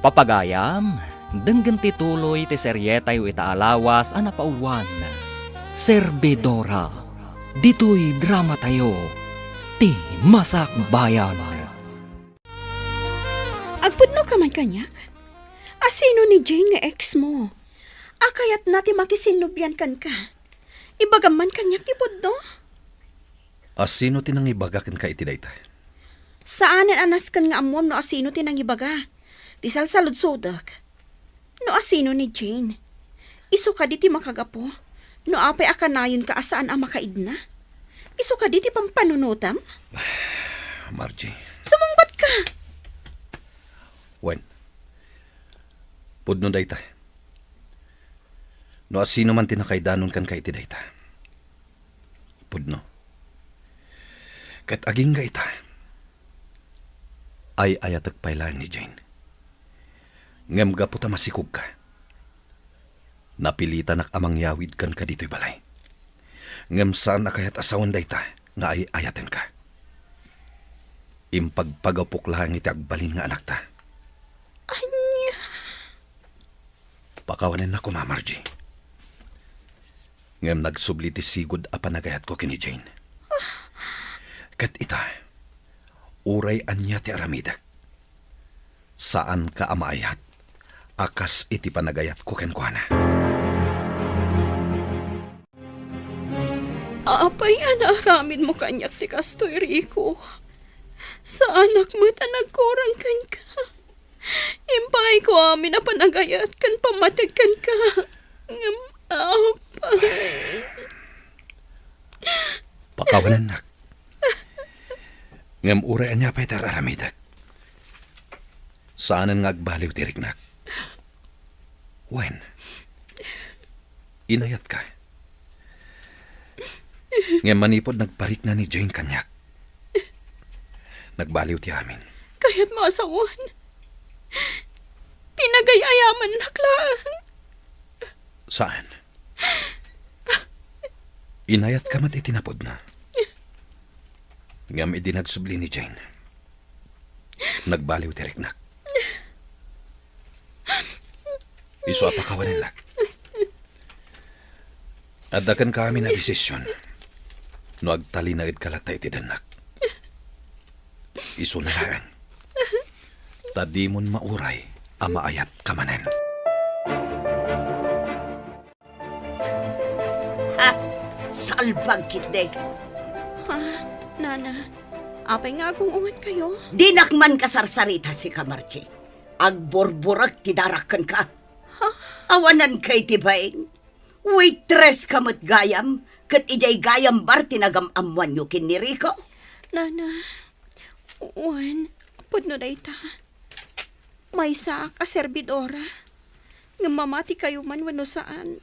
Papagayam, denggen ti tuloy ti serietayo ita a lawas a napauluan, Servidora. Ditoy dramatayo, ti Masakbayan. Agpudnoka man kaniak? Asino ni Jane nga ex mo? A kayatna ti makisinnublian kenka. Ibagam man kaniak ti pudno? Asino ti nangibaga kenka iti dayta? Saanen a nasken nga ammuam no asino ti nangibaga. Ti salsaludsodek, no asino ni Jane. Isu kadi ti makagapu no apay a kanayonka a saan a makaidna? Isu kadi ti pampanunotam? Margie. Sumungbatka! Wen, pudno dayta. No asino man ti nakaidanon kenka iti dayta, pudno. Ket agingga ita, ay-ayatek pay laeng ni Jane. Ngem gapu ta masikogka, napilitanak a mangyawid kenka ditoy balay. Ngem saan a kayat a sawen dayta nga ay-ayatenka. Impagpagapok laeng iti agbalin nga anakta. Ania? Kawanennak koma, Margie. Ngem nagsubli ti sigud a panagayatko ken ni Jane. Ket ita, uray ania ti aramidek, saanka a maayat a kas iti panagayatko kenkuana. Apay a naaramidmo kaniak ti kastoy, Rico? Saanak met a nagkurang kenka. Impaayko amin a panagayat ken pammateg kenka. Ngem apay. Pakawanennak. Ngem uray ania pay ti ar-aramidek, saanen nga agbaliw ti riknak. Wen, inayatka. Ngem manipud nagparikna ni Jane kaniak, nagbaliw ti amin. Kayatmo a sawen, pinagay-ayamannak laeng. Saan? Inayatka met iti napudna. Ngem idi nagsubli ni Jane, nagbaliw ti riknak. Isu a pakawanennak. Adda kenka amin a desisyon no agtalinaedka latta iti dennak. Isuna laeng. Ta dimon mauray a maayatka manen. Ha? Salbag ketdi. Ha? Nana, apay nga agung-ungetkayo? Dinak man kasarsarita, sika, Margie. Agburburek ti darak kenka. Ha? Awananka iti bain. Waitress ka met gayam, ket idiay gayam bar ti nagam-ammoanyo ken ni Rico? Nana, wen, pudno dayta. Maysaak a serbidora. Ngem mamatikayo man wenno saan,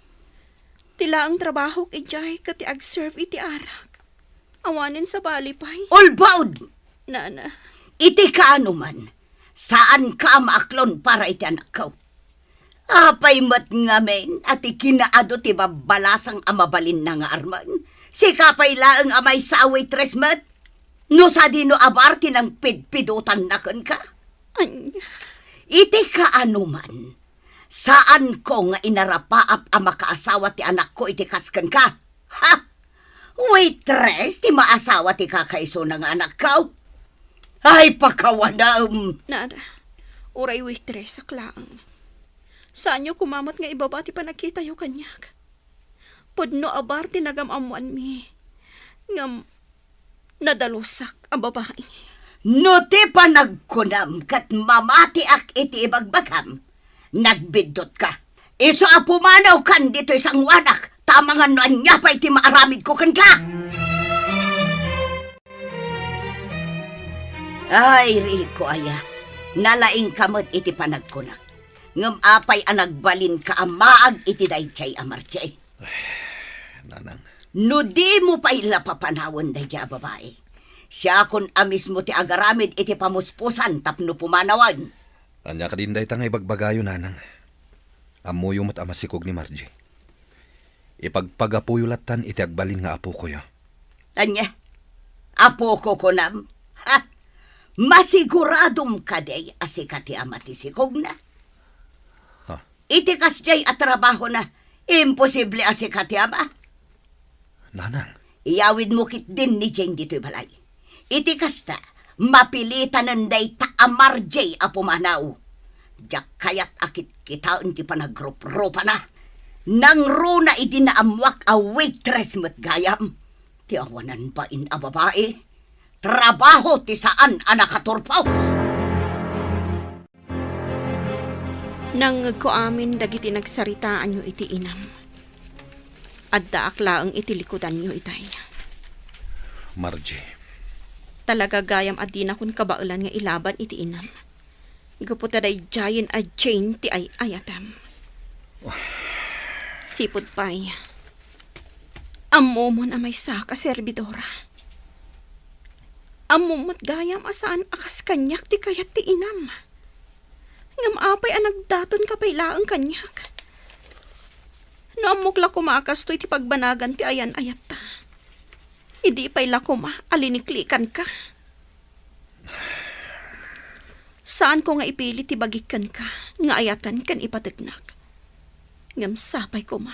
ti laeng trabahok idiay ket ti agserve iti arak. Awanen sabali pay. Ulbod! Nana. Iti kaano man, saanka a maaklon para iti anakko. Apay met ngamin a ti kinaadu ti babbalasang a mabalinna nga armen? Sika pay laeng a maysa a waitress met? No sadino a bar ti nangpidpidotanna kenka? Ania? Iti kaano man, saanko nga inarapaap a makaasawa ti anakko iti kas kenka. Ha? Waitress ti maasawa ti kakaisuna nga anakko? Ay, pakawanem! Nada, uray waitress ak laeng. Saanyo koma met nga ibaba ti panagkitayo kaniak. Pudno a bar ti nagam-ammoanmi. Ngem nadalusak a babai. No ti panagkunam ket mamatiak iti ibagbagam, nagbiddutka. Isu a pumanawkan ditoy sangoanak, ta amangan no ania pay ti maaramidko kenka. Ay, Rico aya, nalaingka met iti panagkunak. Ngem apay a nagbalinka a maag iti daydiay a Margie? Nanang. No dimo pay la papanawen daydiay a babai, siakon a mismo ti agaramid iti pamuspusan tapno pumanawen. Ania kadin dayta nga ibagbagayo, Nanang? Ammoyo met a masikog ni Margie. Ipagpagapuyo lattan iti agbalin nga apokoyo. Ania? Apoko kunam? Ha? Masiguradom kadi a sika ti ama ti sikogna? Ha? Iti kasdiay a trabahona, imposible a sika ti ama. Nanang. Iyawidmo ketdin ni Jane ditoy balay. Iti kasta, mapilitanen dayta a Margie a pumanaw. Diak kayat a kitkitaen ti panagruprupana. Nangruna idi naammoak a waitress met gayam. Ti awanan bain a babai, trabaho ti saan a nakaturpos. Nangngegko amin dagiti nagsaritaanyo iti inam. Addaak laeng iti likudanyo itay. Margie. Talaga gayam a dinakon kabaelan nga ilaban iti inam. Gapu ta daydiayen a Jane ti ay-ayatem. Sipud pay, ammomon a maysaak a serbidora. Ammom met gayam a saan a kas kaniak ti kayat ti inam. Ngem apay a nagdatonka pay laeng kaniak? No ammok la koma a kastoy ti pagbanagan ti ayan-ayatta, idi pay la koma a liniklikanka. Saanko nga ipili ti bagik kenka nga ayatan ken ipategnak. Ngem sapay koma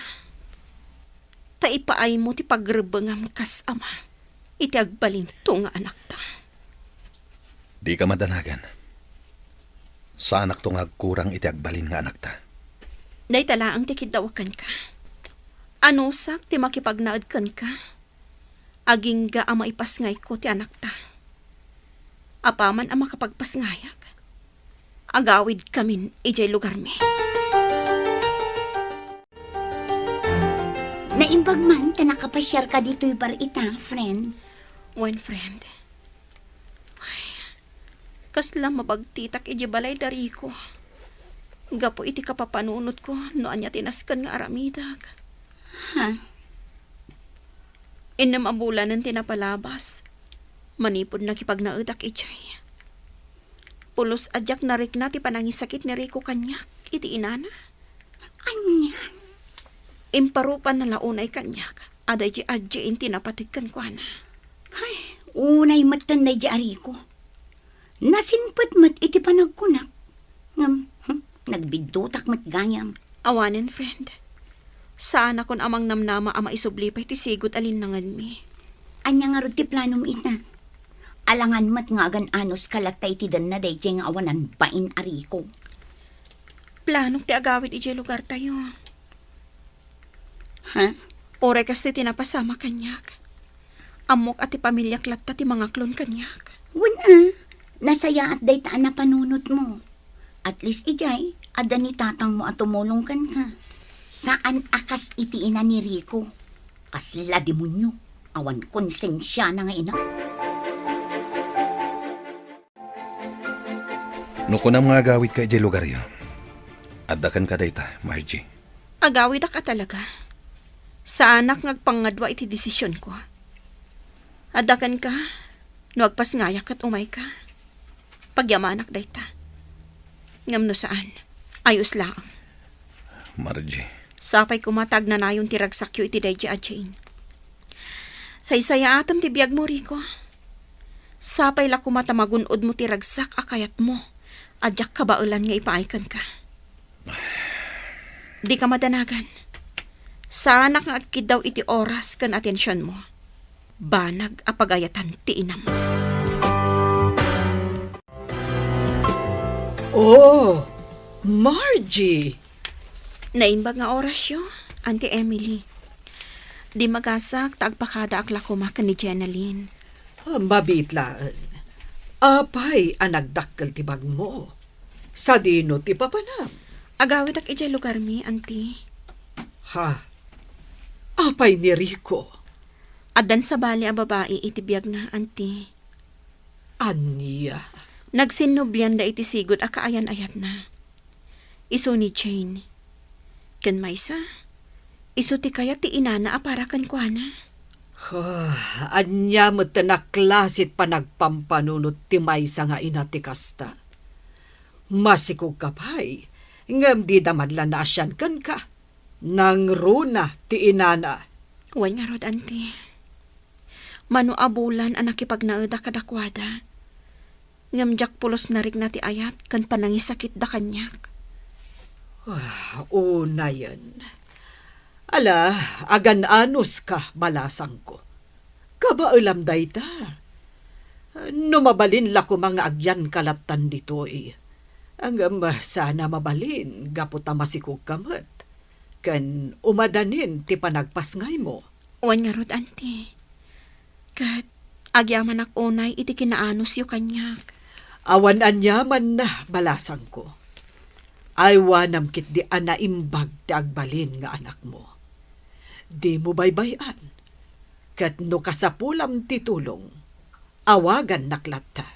ta ipaaymo ti pagrebbengam kas ama iti agbalinto nga anakta. Dika madanagan. Saanakto nga agkurang iti agbalin nga anakta. Dayta laeng ti kiddawak kenka. Anusak ti makipagnaed kenka. Agingga a maipasngayko ti anakta. Apaman a makapagpasngayak, agawidkamin idiay lugarmi. Naimbag man ta nakapasiarka ditoy bar ita, friend. Wen, friend. Ay, kasla mabagtitak idiay balay da Rico. Gapu iti kapapanunotko no ania ti nasken nga aramidek. Ha? Innem a bulanen ti napalabas manipud nakipagnaedak idiay. Pulos a diak narikna ti panangisakit ni Rico kaniak iti inana. Ania? Imparupanna la unay kaniak a daydi adjin ti napateg kenkuana. Ay, unay metten daydi a Rico. Nasingpet met iti panagkunak. Ngem, hmm, nagbiddutak met gayam. Awanen, friend. Saanakon a mangnamnama a maisubli pay ti sigud a linnangenmi. Ania ngarud ti planom ita? Alangan met nga agan-anos ka latta iti denna daydiay nga awanan bain a Rico. Planok ti agawid idiay lugartayo. Ha? Uray kastoy ti napasamak kaniak. Ammok a ti pamiliak latta ti mangaklon kaniak. Wen a, nasayaat dayta a napanunotmo. At least idiay, adda ni tatangmo a tumulong kenka. Saan a kas iti ina ni Rico. Kasla demonio, awan konsensiana nga ina. No kunam nga agawidka idiay lugaryo, adda kenka dayta, Margie. Agawidak a talaga. Saanak nga agpangngadua iti desisionko. Adda kenka, no agpasngayak ket umayka. Pagyamanak dayta. Ngem no saan, ayos laeng. Margie. Sapay koma ta agnanayon ti ragsakyo iti daydi a Jane. Saysayaatem ti biagmo, Rico. Sapay la koma ta magun-odmo ti ragsak a kayatmo a diak kabaelan nga ipaay kenka. Dika madanagan. Saanak nga agkiddaw iti oras ken atensionmo. Banag a pagayatan ti inam. Oh, Margie! Naimbag nga orasyo, Auntie Emily. Dimmagasak ta agpakadaak la koma ken ni Jenalyn. Ah, mabiit laeng. Apay a nagdakkel ti bagmo? Sadino ti papanam? Agawidak idiay lugarmi, Auntie. Ha? Apay ni Rico? Addan sabali a babai iti biagna, Auntie. Ania? Nagsinnublianda iti sigud a kaayan-ayatna. Isu ni Jane. Ken maysa, isu ti kayat ti inana a para kenkuana. Huh, ania met a klase ti panagpampanunot ti maysa nga ina ti kasta? Masikogka pay, ngem dida man la naasian kenka. Nangruna ti inana. Wen ngarud, Auntie. Mano a bulan a nakipagnaedak kadakuada. Ngem diak pulos narikna ti ayat ken panangisakitda kaniak. Ah, unayen. Ala, agan-anos ka, balasangko. Kabaelam dayta. No mabalin la koma nga agyanka lattan ditoy. Ngem saan a mabalin gapu ta masikogka met. Ken umadanin ti panagpasngaymo. Wen ngarud, Auntie. Ket agyamanak unay iti kinaanosyo kaniak. Awan aniaman, balasangko. Aywanam ketdi a naimbag ti agbalin nga anakmo. Dimo baybay-an. Ket no kasapulam ti tulong, awagannak latta.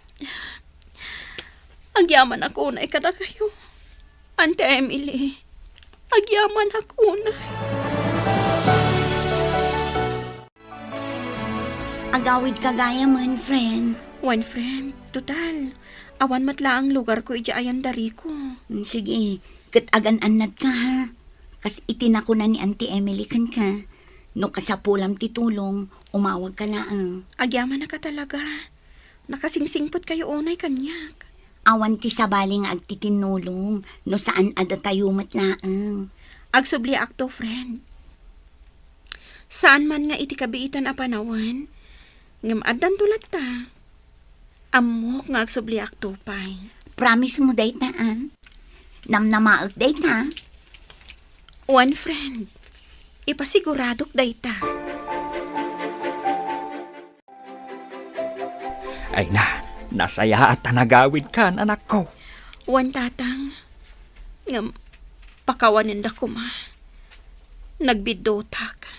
Agyamanak unay kadakayo, Auntie Emily. Agyamanak unay. Agawidka gayamen, friend. Wen, friend. Total, awan met laeng lugarko idiay ayan da Rico. Mm, sige, ket agan-annadka, ha? Kas iti nakuna ni Auntie Emily kenka, no kasapulam ti tulong, umawagka laeng. Agyamanak a talaga. Nakasingsingpetkayo unay kaniak. Awan ti sabali nga agtitinnulong no saan a datayo met laeng. Agsubliakto, friend. Saan man nga iti kabiitan a panawen, ngem addanto latta. Ammok nga agsubliakto pay. Promise mo dayta, a? Namnamaek dayta? Wen, friend. Ipasiguradok dayta. Ay na, nasayaat a nagawidkan, anakko. Wen, tatang. Ngem, pakawanenda koma. Nagbiddotak.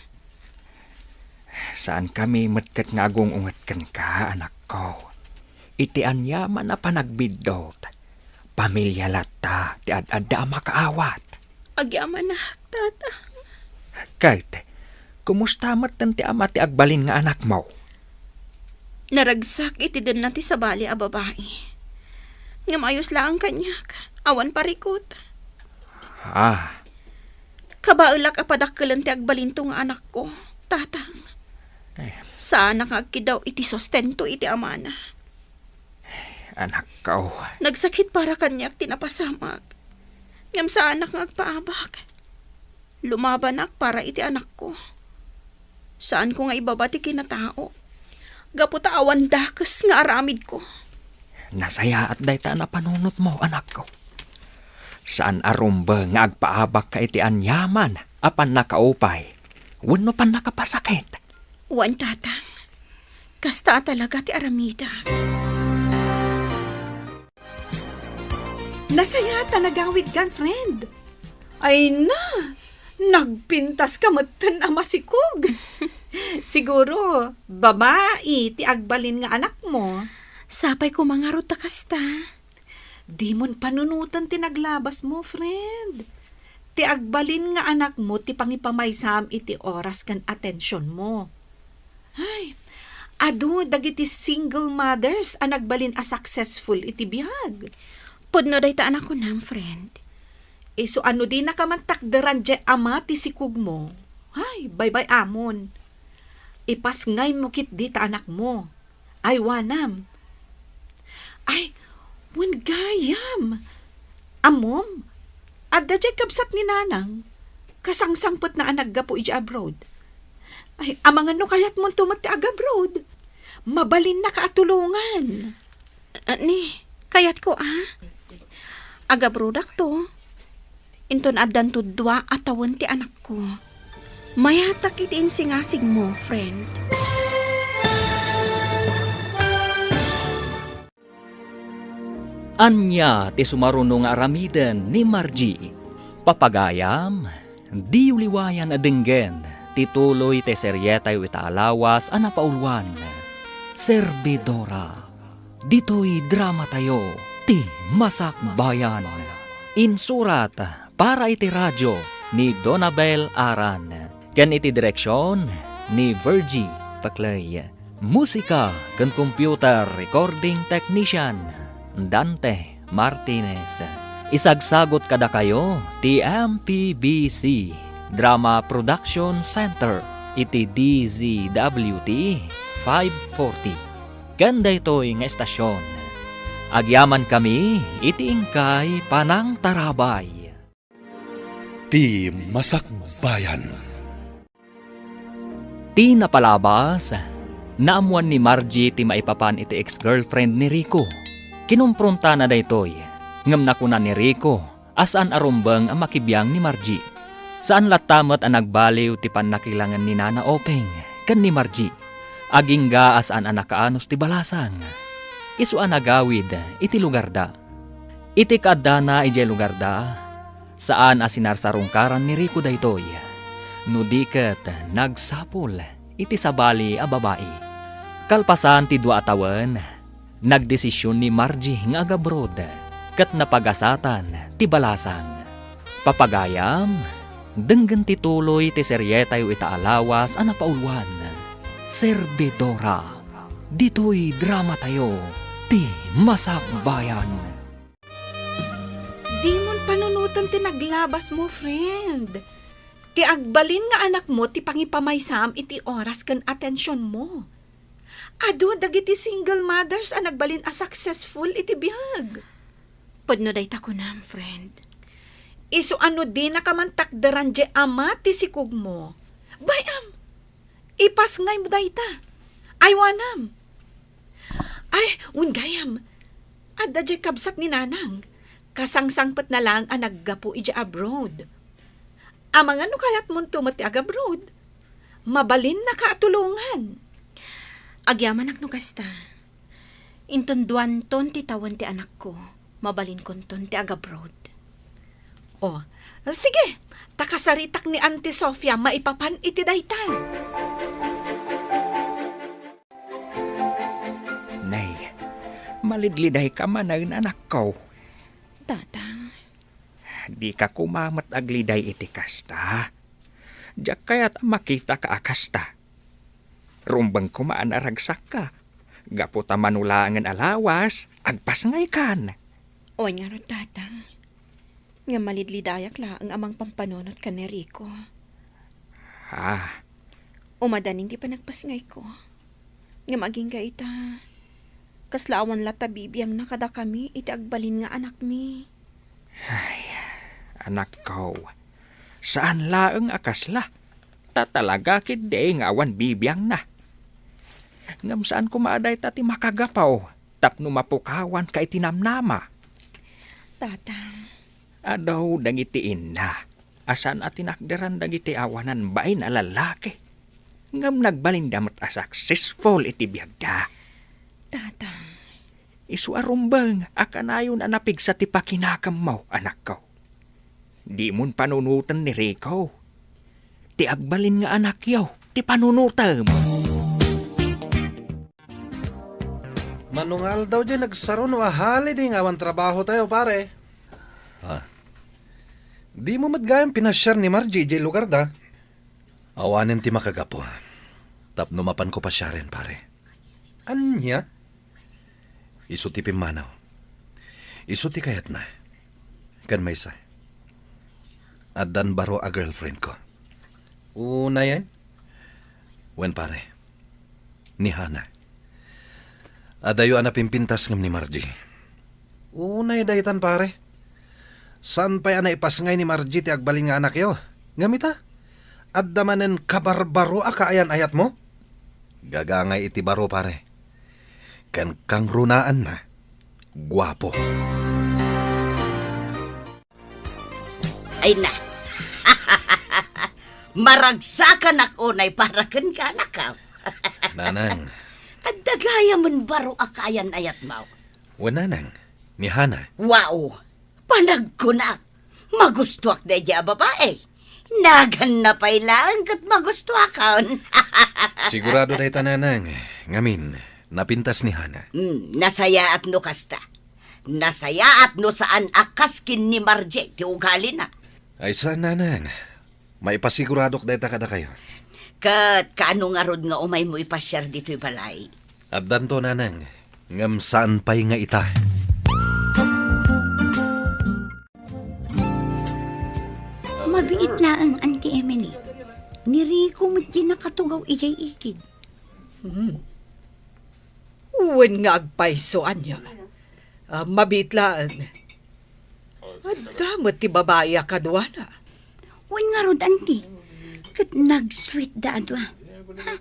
Saankami met ket nga agung-unget kenka, anakko. Iti aniaman a panagbiddot, pamilia latta ti ad-adda a makaawat. Agyamanak, tatang. Ket, kumusta metten ti ama ti agbalin nga anakmo? Naragsak iti denna ti sabali a babai. Ngem ayos laeng kaniak, awan parikut. Ah. Kabaelak a padakkelen ti agbalinto nga anakko, tatang. Eh. Saanak nga agkiddaw iti sustento iti amana. Anakko. Nagsakit para kaniak ti napasamak. Ngem saanak nga agpaabak. Lumabanak para iti anakko. Saanko nga ibaba ti kinatao. Gapu ta awan dakes nga aramidko. Nasayaat dayta a napanunotmo, anakko. Saan a rumbeng nga agpaabakka iti aniaman a pannakaupay wenno pannakapasakit. Wen, tatang. Kasta a talaga ti aramidak. Nasayaat a nagawidkan, friend. Ay na, nagpintaska metten a masikog. Siguro, babai ti agbalin nga anakmo. Sapay koma ngarud ta kasta. Dimon panunoten ti naglabasmo, friend. Ti agbalin nga anakmo ti pangipamaysam iti oras ken atensionmo. Ay, adu dagiti single mothers a nagbalin a successful iti biag. Pudno dayta a nakunam, friend. Isu a no dinaka man takderan diay ama ti sikogmo, ay, baybay-amon. Ipasngaymo ketdi ta anakmo. Aywanam. Ay, wen gayam. Ammom, adda diay kabsat ni Nanang. Kasangsangpetna a naggapu idiay abroad. Ay, amangan no kayatmonto met ti agabroad. Mabalinnaka a tulongan. Ah, ni, kayatko, a? Agabrodakto. Inton addanto dua a tawen ti anakko. Mayatak iti insingasigmo, friend. Ania ti sumaruno nga aramiden ni Margie? Papagayam, diyo liwayan a denggen ti tuloy ti serietayo ita a lawas a napauluan, Servidora. Ditoy dramatayo, Ti Masakbayan. Insurat para iti radio ni Donabel Aran, ken iti direksion ni Virgie Paclay. Musika ken computer recording technician, Dante Martinez. Isagsagut kadakayo ti M P B C Drama Production Center iti D Z W T five forty. Ken daytoy nga estasion, agyamankami iti inkay panangtarabay. Ti Masakbayan. Ti napalabas, naammuan ni Margie ti maipapan iti ex-girlfriend ni Rico. Kinumpruntana daytoy, ngem nakuna ni Rico a saan a rumbeng a makibiang ni Margie. Saan latta met a nagbaliw ti pannakilangen ni Nana Openg ken ni Margie. Agingga a saan a nakaanus ti balasang. Isu a nagawid iti lugarda. Iti kaaddana idiay lugarda, saan a sinarsarungkaran ni Rico daytoy, no di ket nagsapul iti sabali a babai. Kalpasan ti dua a tawen, nagdesision ni Margie nga agabroad ket napagasatan ti balasang. Papagayam, denggen ti tuloy ti serietayo ita a lawas a napauluan, Servidora. Ditoy dramatayo, Ti Masakbayan. Dimon panunoten ti naglabasmo, friend. Ti agbalin nga anakmo ti pangipamaysam iti oras ken atensionmo. Adu dagiti single mothers a nagbalin a successful iti biag. Pudno dayta kunam, friend. Isu a no dinaka man takderan diay ama ti sikogmo, bay-am, ipasngaymo dayta. Aywanam. Ay, wen gayam. Adda diay kabsat ni Nanang. Kasangsangpetna laeng a naggapu idiay abroad. Amangan no kayatmonto met ti agabroad. Mabalinnaka a tulongan. Agyamanak no kasta. Inton duanton ti tawen ti anakko, mabalinkonton ti agabroad. Oh, sige, ta kasaritak ni Auntie Sofia maipapan iti dayta. Nay, malidlidayka manen, anakko. Tatang. Dika koma met agliday iti kasta. Diak kayat a makitaka a kasta. Rumbeng koma a naragsakka. Gapu ta mano laengen a lawas, agpasngaykan. Wen ngarud, Tatang. Ngem malidlidayak laeng a mangpampanunot ken ni Rico. Ah. Umadanin ti panagpasngayko. Ngem agingga ita, kasla awan latta bibiangna kadakami iti agbalin nga anakmi. Ay, anakko, saan laeng a kasla. Ta talaga ketdi nga awan bibiangna. Ngem saan koma a dayta ti makagapu tapno mapukawanka iti namnama. Tatang. Adu dagiti inna a saan a tinakderan dagiti awanan bain a lallaki. Ngem nagbalinda met a successful iti biagda. Tatang. Isu a rumbeng a kanayon a napigsa ti pakinakemmo, anakko. Dimon panunoten ni Rico. Ti agbalin nga anakyo, ti panunotem. Mano nga aldaw diay nagsaro no ahali di nga awan trabahotayo, pare? Ha? Dimo met gayam pinasiar ni Margie diay lugarda? Awanen ti makagapu tapno mapanko pasiaren, pare. Ania? Isu ti pimmanaw. Isu ti kayatna. Ken maysa, addan baro a girlfriendko. Unayen? Wen, pare. Ni Hana. Adayo a napimpintas ngem ni Margie. Unay daytan, pare. Saan pay a naipasngay ni Margie ti agbalin nga anakyo? Ngem ita, adda manen kabarbaro a kaayan-ayatmo? Gagangay iti baro, pare. Ken kangrunaanna, guapo. Ay na. Maragsakanak unay para kenka, anakko. Nanang. Adda gayamen baro a kaayan-ayatmo. Wen, Nanang, ni Hana. Wow! Panagkunak, magustuak daydiay a babai. Naganna pay laeng ket magustuakon. Sigurado dayta, Nanang. Ngamin, napintas ni Hana. Hmm, nasayaat no kasta. Nasayaat no saan a kas ken ni Margie ti ugalina. Ay saan, Nanang. Maipasiguradok dayta kadakayo. Ket kaano ngarud nga umaymo ipasiar ditoy balay? Addanto, Nanang, ngem saan pay nga ita. Mabiit laeng, Auntie Emily. Ni Rico met ti nakatugaw idiay igid. Hmm. Wen nga agpayso ania. Ah, mabiit laeng. Adda met ti babai a kaduana. Wen ngarud, Auntie. Ket nag-sweet da a dua. Ha,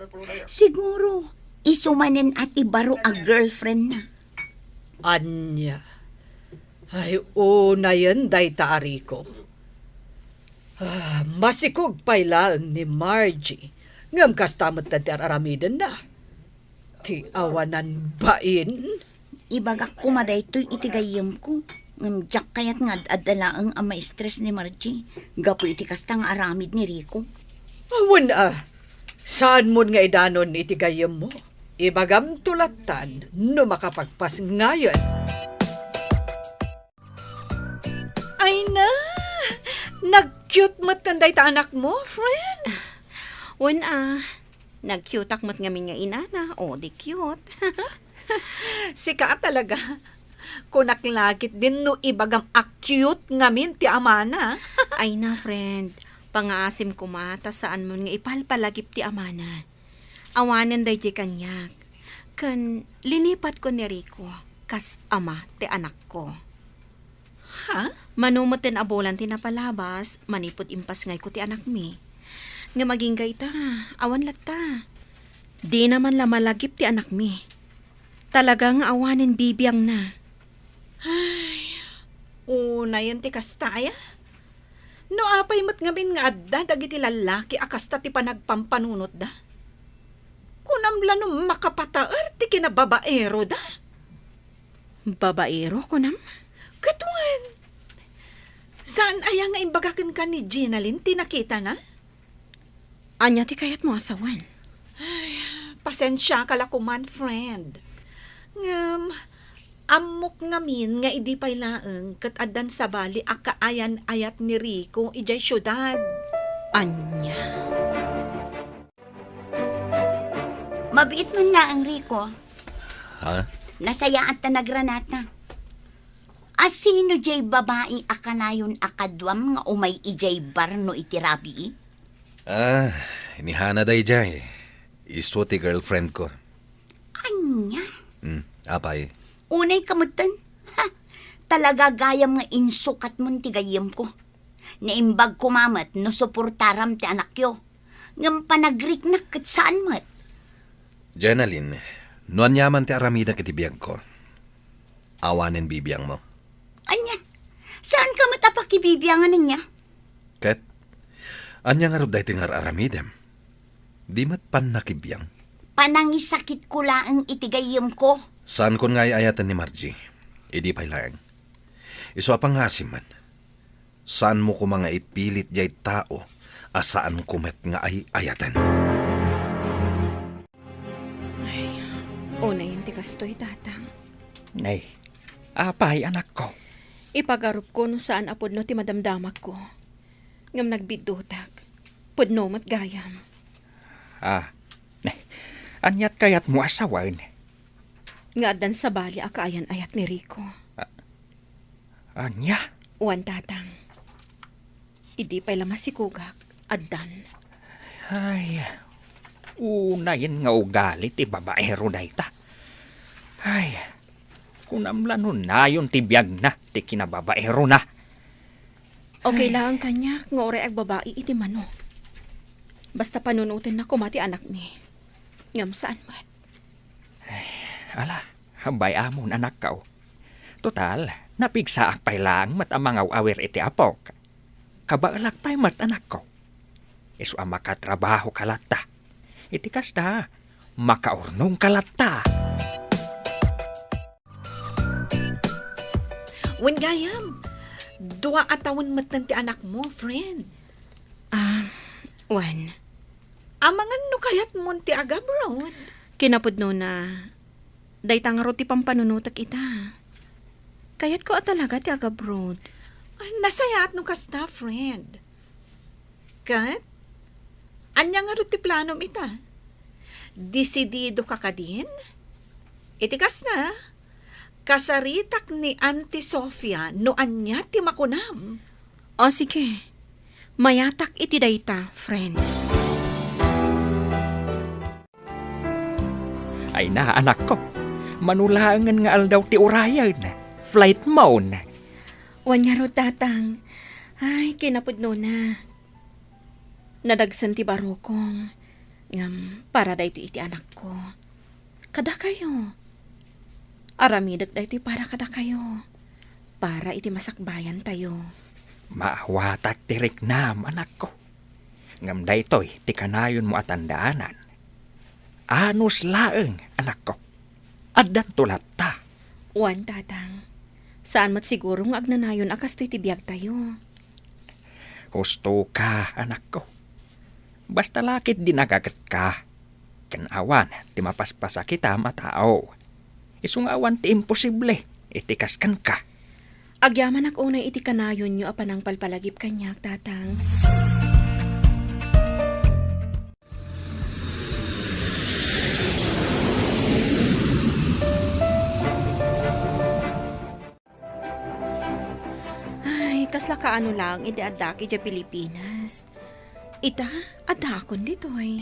siguro, isu manen a ti baro a girlfriendna. Ania? Ay, unayen dayta a Rico. Ah, masikog pay laeng ni Margie. Ngem kasta met ti ar-aramidenna. Ti awanan bain? Ibagak koma daytoy iti gayyemko. Ngem diak kayat nga ad-adda laeng a ma-stress ni Margie gapu iti kasta nga aramid ni Rico. Awan a, saanmon nga idanon iti gayyemmo. Ibagamto lattan no makapagpasngayen. Ay na! Nag-cute met kan dayta anakmo, friend? Wen a, nag-cuteak met ngamin nga inana, o di cute. Sika a talaga. Kunak la ketdin no ibagam a cute ngamin ti amana. Ay na, friend. Pangaasim koma ta saanmon nga ipalpalagip ti amana. Awanen daydiay kaniak. Ken linipatkon ni Rico kas ama ti anakko. Ha? Mano metten a bulan ti napalabas, manipud impasngayko ti anakmi. Ngem agingga ita, awan latta. Dina man la malagip ti anakmi. Talaga nga awanen bibiangna. Ay, unayen ti kasta, aya? No apay met ngamin nga adda dagiti lallaki a kasta ti panagpampanunotda? Kunam la no makapataer ti kinababaeroda? Babaero, kunam? Ket wen, saan aya nga imbaga kenka ni Jenalyn ti nakitana? Ania ti kayatmo a sawen? Ay, pasensiaka la koman, friend. Ngem, ammok ngamin nga idi pay laeng ket addan sabali a kaayan-ayat ni Rico idiay siudad. Ania? Mabiit man laeng, Rico. Ha? Nasayaat ta nagranata. A sino diay babai a kanayon a kaduam nga umay idiay bar no iti rabii? Ah, ni Hana daydiay. Isu ti girlfriend ko. Ania? Hmm, apay? Unay ka metten? Ha! Talaga gayam nga insukatmon ti gayyemko. Naimbag koma met no suportaram ti anakyo. Ngem panagriknak ket saan met. Jenalyn, no aniaman ti aramidek iti biagko, awanen bibiangmo. Ania? Saanka met a pakibibiangan ania? Ket, ania ngarud daytoy nga ar-aramidem? Di met pannakibiang? Panangisakitko laeng iti gayyemko. Saankon nga ay-ayaten ni Margie. Idi pay laeng. Isu a pangngaasim man. Saanmo koma nga ipilit diay tao a saanko met nga ay-ayaten. Ay, unayen ti kastoy, Tatang. Nay, apay, anakko? Ipagarupko no saan a pudno ti madamdamakko. Ngem nagbiddutak. Pudno met gayam. Ah, nay, aniat kayatmo a sawen? Nga addan sabali a kaayan-ayat ni Rico. Ah, ania? Wen, Tatang. Idi pay la masikogak, addan. Ay, unayen nga ugali ti babaero dayta. Ay, kunam la no nayon ti biagna ti kinababaerona. Okay laeng kaniak nga uray agbabai iti mano. Basta panunotenna koma ti anakmi. Ngem saan met. Ay, ala, bay-amon, anakko. Total, napigsaak pay laeng met a mangaw-awir iti apok. Kabaelak pay met, anakko. Isu a makatrabahoka latta. Iti kasta, makaurnongka latta. Wen gayam, dua a tawen metten ti anakmo, friend. Ah, wen. Amangan no kayatmon ti agabroad? Kinapudnona, dayta ngarud ti pampanunotek ita. Kayatko a talaga ti agabroad. Ah, nasayaat no kasta, friend. Ket, ania ngarud ti planom ita? Desididoka kadin? Iti kasta, kasaritak ni Auntie Sofia no ania ti makunam. O, sige. Mayatak iti dayta, friend. Ay na, anakko. Mano laengen nga aldaw ti urayen. Flight mo. Wen ngarud, Tatang. Ay, kinapudnona. Nadagsen ti barukong. Ngem para daytoy iti anakko. Kadakayo. Aramidek daytoy para kadakayo. Para iti masakbayantayo. Maawatak ti riknam, anakko. Ngem daytoy ti kanayonmo a tandaanan. Anus laeng, anakko. Addanto latta. Wen, Tatang. Saan met siguro nga agnanayon a kastoy ti biagtayo. Husto ka, anakko. Basta la ketdi nagagetka. Ken awan ti mapaspasakitam a tao. Isu nga awan ti imposible iti kas kenka. Agyamanak unay iti kanayonyo a panangpalpalagip kaniak, Tatang. Ay, kasla kaano laeng idi addaak idiay Pilipinas. Ita, addaakon ditoy.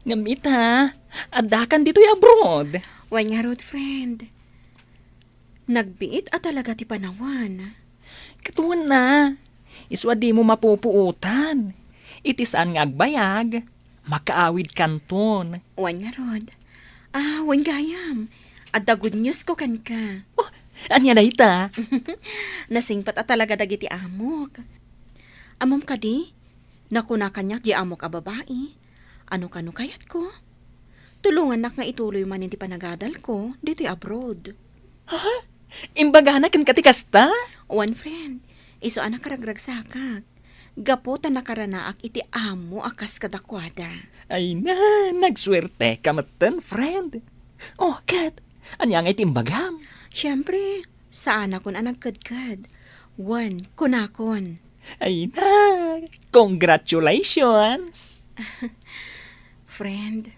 Ngem ita, addakan ditoy abroad. Wen ngarud, friend. Nagbiit a talaga ti panawen. Ket wen a, isu a dimo mapupuotan. Iti saan nga agbayag, makaawidkanton. Wen ngarud. Ah, wen gayam. Adda good news ko kenka. Oh, ania dayta? Nasingpet a talaga dagiti amok. Ammom kadi, nakuna kaniak di amok a babai, "Ano kano kayatko? Tulongannak nga ituloy manen ti panagadalko ditoy abroad." Ha? Imbagana kenka ti kasta? Wen, friend. Isu a nakaragragsakak. Gapu ta nakaranaak iti amo a kas kadakuada. Ay na, nagsuerteka metten, friend. Oh, ket, ania nga iti imbagam? Siempre, saanakon a nagkedked. Wen, kunakon. Ay na, congratulations! Friend,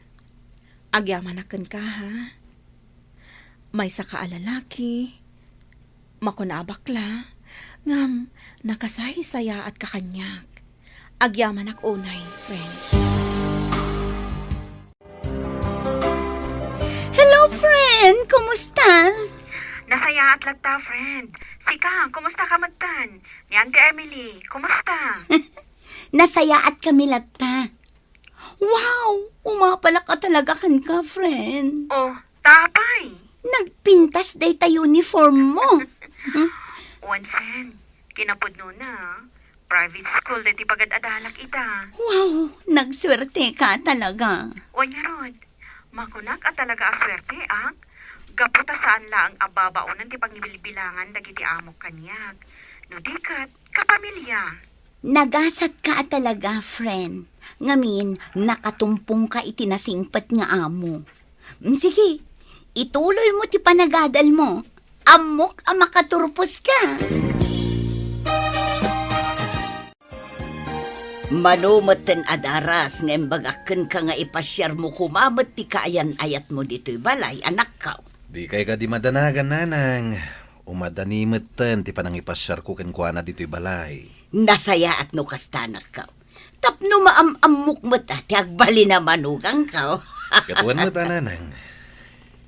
agyamanak kenka, ha? Maysaka a lalaki, makuna a bakla, ngem nakasaysayaatka kaniak. Agyamanak unay, friend. Hello, friend! Kumusta? Nasayaat latta, friend. Sika, kumusta ka metten? Ni Auntie Emily, kumusta? Nasayaatkami latta. Wow! Umapalak a talaga kenka, friend. Oh, ta apay? Nagpintas dayta uniform mo. Wen, friend. Kinapudnona, private school daytoy pagad-adalak ita. Wow! Nagsuerteka talaga. Wen ngarud, makunak a talaga a suerteak, gapu ta saan laeng a babaonen ti pangibilbilangan dagiti amok kaniak. No di ket, kapamilya. Nagasatka a talaga, friend. Ngamin, nakatumpongka iti nasingpet nga amo. Mm, sige, ituloy mo ti panagadal mo. Ammok a makaturpos ka. Mano metten a daras nga imbagak kenka nga ipasiar mo koma met ti kaayan-ayat mo ditoy balay, anakko. Dikay kadi madanagan, nanang. Umadani metten ti panangipasiarko kenkuana ditoy balay. Nasayaat no kasta, anakko. Tapno maam-ammok met a ti agbalin a manugangko. Ket wen met a, nanang.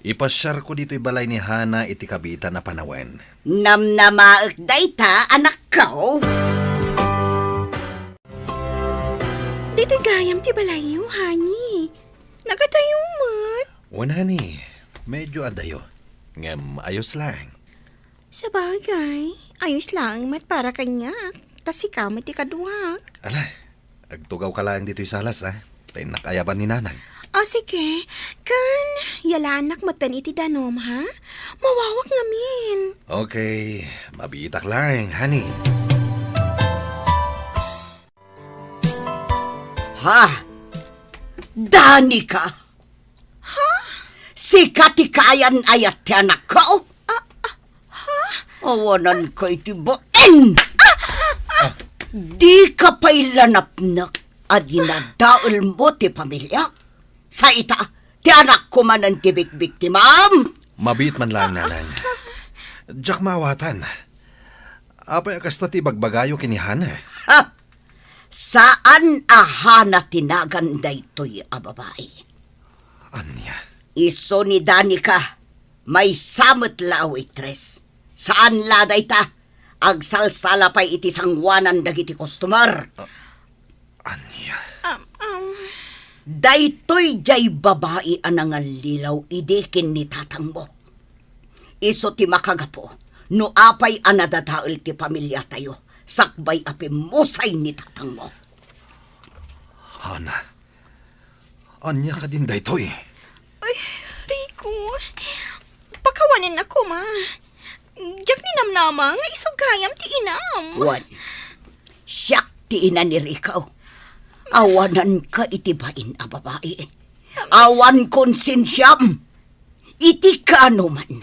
Ipasiarko ditoy balay ni Hana iti kabiitan a panawen. Namnamaek dayta, anakko. Ditoy gayam ti balayyo, honey. Nagadayo met. Wen, honey, medyo adayo. Ngem ayos laeng. Sabagay, ayos laeng met para kaniak, ta sika met ti kaduak. Ala, agtugawka laeng ditoy salas, ha? Ta innak ayaban ni nanang. O, sige. Ken, yalaannak metten iti danum, ha? Mawawak ngamin. Okay, mabiitak laeng, honey. Ha? Danica? Ha? Sika ti kaayan-ayat ti anakko? Ah, ah, ha? Awananka iti bain! Dika pay la napnek a dinadaelmo ti pamiliak? Sa ita, ti anakko manen ti bikbiktimam? Mabiit man laeng, nanang. Diak maawatan. Apay a kasta ti ibagbagayo ken ni Hana? Ha! Saan a Hana ti nagan daytoy a babai. Ania? Isu ni Danica, maysa met la a waitress. Saan la dayta, agsalsala pay iti sangoanan dagiti customer. Ah, ania? Um, um. Daytoy diay babai a nangallilaw idi ken ni tatangmo. Isu ti makagapu no apay a nadadael ti pamiliatayo sakbay a pimmusay ni tatangmo. Hana, ania kadin daytoy? Ay, Rico, pakawanennak koma. Diak ninamnama nga isu gayam ti inam. Wen, siak ti ina ni Rico. Awananka iti bain a babai. Awan konsensiam. Iti kaanoman,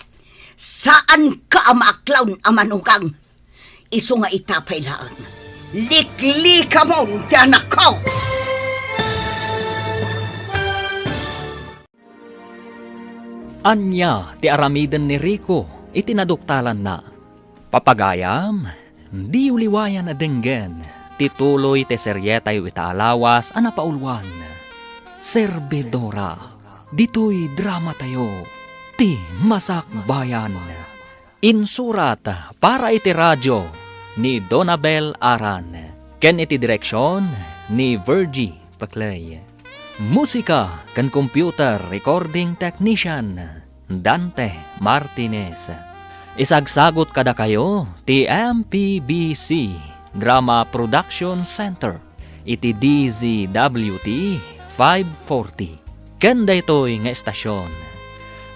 saanka a maaklaon a manugang. Isu nga ita pay laeng, liklikamon ti anakko! Ania ti aramiden ni Rico iti naduktalanna? Papagayam, diyo liwayan a denggen ti tuloy ti serietayo ita a lawas a napauluan, Servidora. Ditoy dramatayo, Ti Masakbayan. Insurat para iti radio, ni Donabel Aran, ken iti direksion ni Virgie Paclay. Musika ken computer recording technician, Dante Martinez. Isagsagut kadakayo ti M P B C Drama Production Center iti D Z W T five forty. Ken daytoy nga estasion,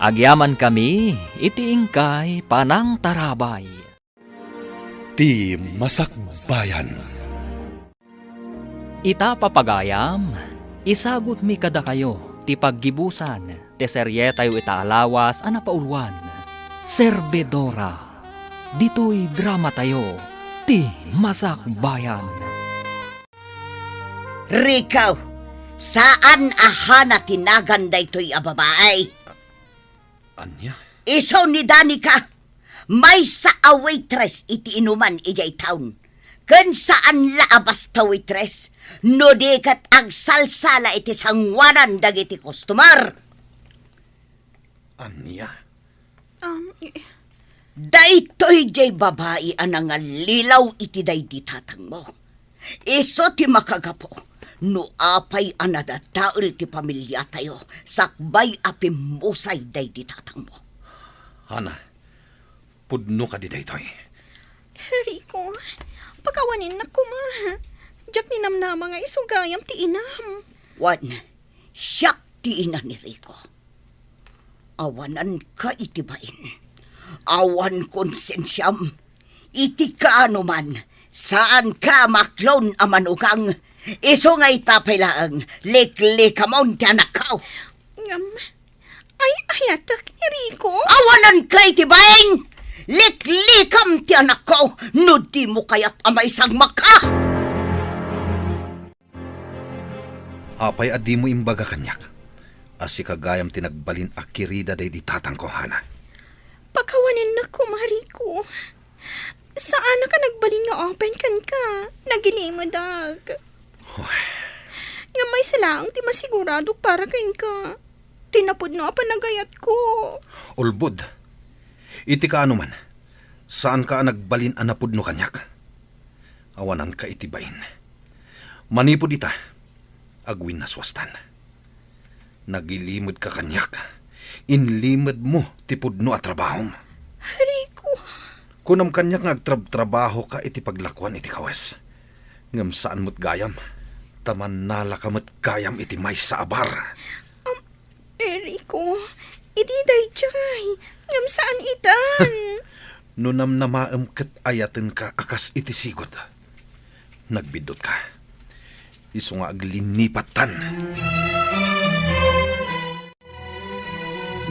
agyamankami iti inkay panangtarabay. Ti Masakbayan. Ita, papagayam, isagutmi kadakayo ti paggibusan ti serietayo ita a lawas a napauluan, Servidora. Ditoy dramatayo, Ti Masakbayan. Rico, saan a Hana ti nagan daytoy a babai. Ania? Isu ni Danica, maysa a waitress iti inuman idiay town. Ken saan la a basta waitress, no di ket agsalsala iti sangoanan dagiti customer. Ania? Um, i- Daytoy diay babai a nangallilaw iti daydi tatangmo. Isu ti makagapu no apay a nadadael ti pamiliatayo sakbay a pimmusay daydi tatangmo. Hana, pudno kadi daytoy? Rico, pakawaninnak koma. Diak ninamnama nga isu gayam ti inam. Wen, siak ti ina ni Rico. Awananka iti bain. Awan konsensiam. Iti kaano man, saanka a maklon a manugang. Isu nga ita pay laeng, liklikamon ti anakko. Ngem, ay-ayatek ni Rico. Awananka iti bain! Liklikam ti anakko no dimo kayat a maisagmakka! Apay a dimo imbaga kaniak a sika gayam ti nagbalin a kirida daydi tatangko, Hana? Pakawaninnak koma, Rico. Saanak a nagbalin nga open kenka. Nagilimedak. Hoy. Ngem maysa laeng ti masiguradok para kenka. Ti napudno a panagayatko. Ulbod. Iti kaano man, saanka a nagbalin a napudno kaniak. Awananka iti bain. Manipud ita, agwinnasuastan. Nagilimedka kaniak. Inlimedmo ti pudno a trabahom. Rico. Kunam kaniak nga agtrabtrabahoka iti paglakuan iti kawes. Ngem saan met gayam, ta mannalaka met gayam iti maysa a bar. Am, Rico, idi daydiay, ngem saan itan. No namnamaem ket ayatenka a kas iti sigud, nagbiddutka. Isu nga aglinnipattan.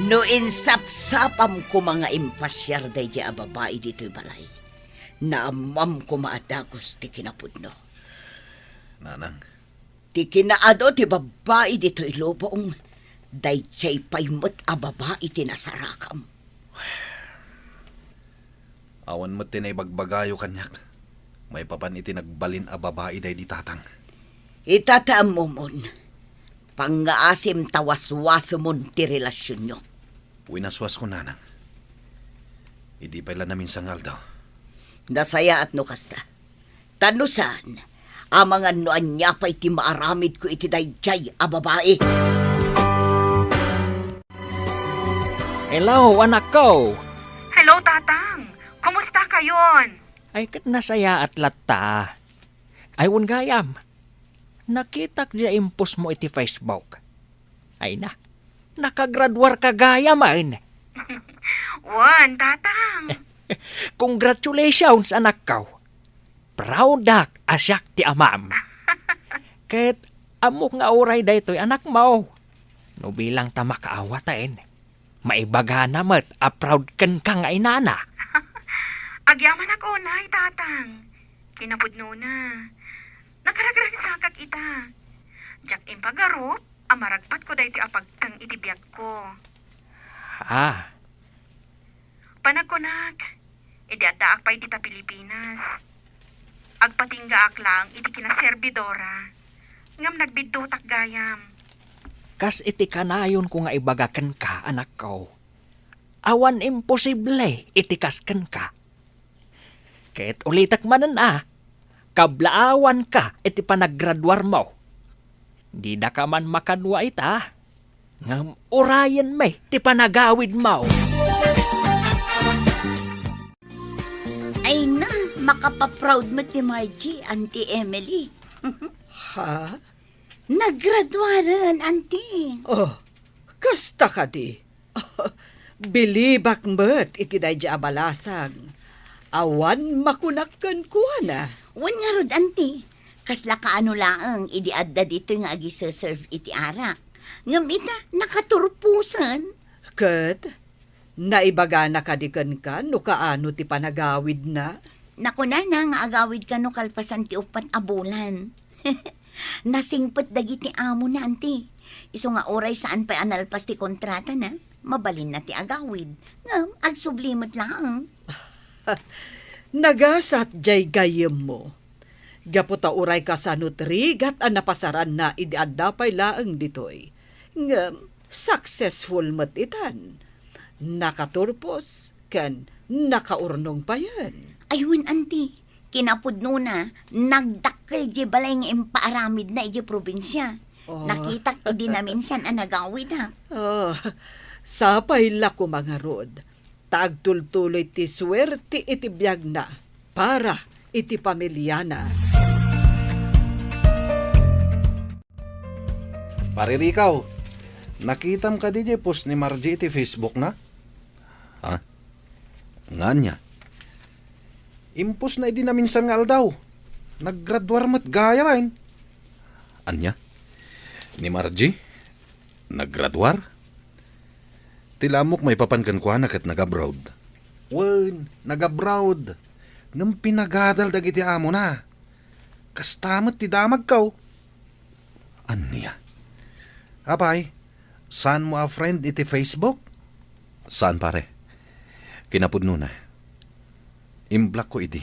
No insapsapam koma nga impasiar daydiay a babai ditoy balay, naammam koma a dagus ti kinapudno. Nanang. Ti kinaadu ti babbai ditoy lubong, daydiay pay met a babai ti nasarakam. Awan met ti naibagbagayo kaniak maipapan iti nagbalin a babai daydi tatang. Ita ti ammomon, pangngaasim ta waswasemon ti relasionyo. Winaswasko, Nanang. Idi pay la naminsan nga aldaw. Nasayaat no kasta. Ta no saan, amangan no ania pay ti maaramidko iti daydiay a babai. Hello, anakko! Hello, Tatang! Kumusta kayon? Ay, ket nasayaat latta. Ay, wen gayam, nakitak diay impostmo iti Facebook. Ay na, nakagraduarka gayam, ay. Wen, Tatang. Congratulations, anakko. Proudak a siak ti amam. Ket ammok nga uray daytoy anakmo. No bilang ta makaawatan, maibagana met a proud kenka nga inana. Agyamanak unay, Tatang. Kinapudnona, nakaragragsakak ita. Diak impagarup a maragpatko daytoy a pagteng iti biagko. Ah. Panagkunak, idi addaak pay dita Pilipinas, agpatinggaak laeng iti kinaservidora, ngem nagbiddutak gayam. Kas iti kanayonko nga ibaga kenka, anakko, awan imposible iti kas kenka. Ket ulitek manen a, kablaawanka iti panaggraduarmo. Didaka man makadua ita, ngem urayenmi ti panagawidmo. Ay na, makapaproud met ni Margie, Auntie Emily. Ha? Naggraduaren, Auntie. Oh, kasta kadi? Bilibak met iti daydi a balasang. Awan makunak kenkuana. Wen ngarud, Auntie, kasla kaano laeng idi adda ditoy nga agiseserve iti arak. Ngem ita, nakaturposen. Ket, naibagana kadi kenka no kaano ti panagawidna? Nakunana nga agawid kano kalpasan ti uppat a bulan. Nasingpet dagiti amona, Auntie. Isu nga uray saan pay a nalpas ti kontratana, mabalinna ti agawid. Ngem agsubli met laeng. Nagasat jay gayyemmo. Gapu ta uray kasano ti rigat a napasaranna idi adda pay laeng ditoy. Ngem successful met itan. Nakaturpos ken nakaurnong payen. Ay wen, Auntie, kinapudnona, nagdakkel diay balay nga impaaramidna idiay probinsia. Oh. Nakitak idi naminsan a nagawidak. Oh, sapay la koma ngarud, ta agtultuloy ti suerte iti biagna para iti pamiliana. Pare Ricaw, nakitam kadi diay post ni Margie iti Facebook na? Ha? Nga ania? Impostna idi naminsan nga aldaw. Naggraduar met gayamen. Ania? Ni Margie? Naggraduar? Ti lamok maipapan kenkuana ket nag-abroad. Wen, nag-abroad. Ngem pinagadal dagiti amona. Kasta met ti damagko. Ania? Apay, saanmo a friend iti Facebook? Saan, pare. Kinapudnona, imblockko idi.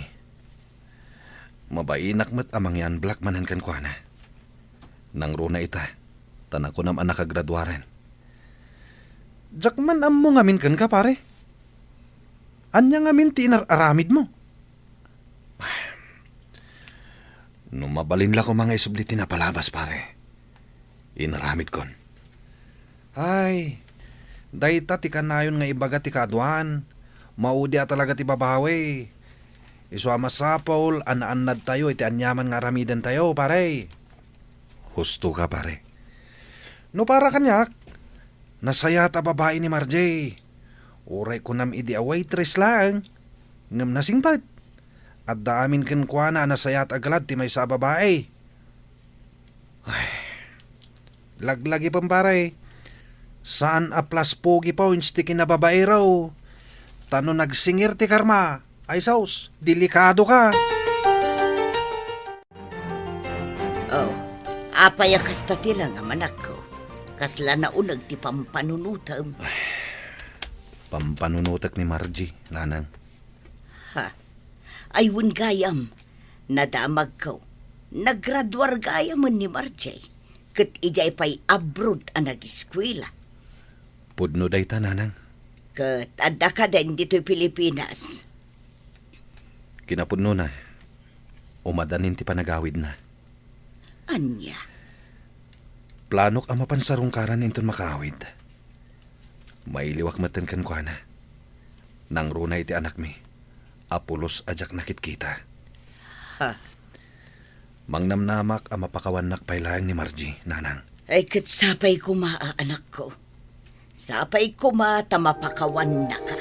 Mabainak met a mangi-unblock manen kenkuana. Nangruna ita, ta nakunam a nakagraduaren. Diak man ammo ngamin kenka, pare. Ania ngamin ti inar-aramidmo? No mabalin la koma nga isubli ti napalabas, pare, inaramidkon. Ay, dayta ti kanayon nga ibaga ti kaaduan. Maudi a talaga ti babawi. Isu a masapul a naannadtayo iti aniaman nga aramidentayo, pare. Husto ka, pare. No para kaniak, nasayaat a babai ni Margie. Uray kunam idi a waitress laeng, ngem nasingpet. Adda amin kenkuana a nasayaat a galad ti maysa a babai. Ay, laglagipen, pare. Saan a plus pogi points ti kinababairo. Ta no nagsingir ti karma, ay sus, delikado ka. Oh, apay a kasta ti langam, anakko? Kasla nauneg ti pampanunotem. Pampanunotek ni Margie, nanang. Ha? Ay, wen gayam, nadamagko. Naggraduar gayamen ni Margie, ket idiay pay abroad a nagiskuela. Pudno dayta, nanang. Ket adda kaden ditoy Pilipinas. Kinapudnona, umadanin ti panagawidna. Ania? Planok a mapan sarungkaran inton makaawid. Mailiwak metten kenkuana. Nangruna iti anakmi a pulos a diak nakitkita. Ha? Mangnamnamak a mapakawannak pay laeng ni Margie, nanang. Ay, ket sapay koma a anakko. Sapay koma ta mapakawannaka.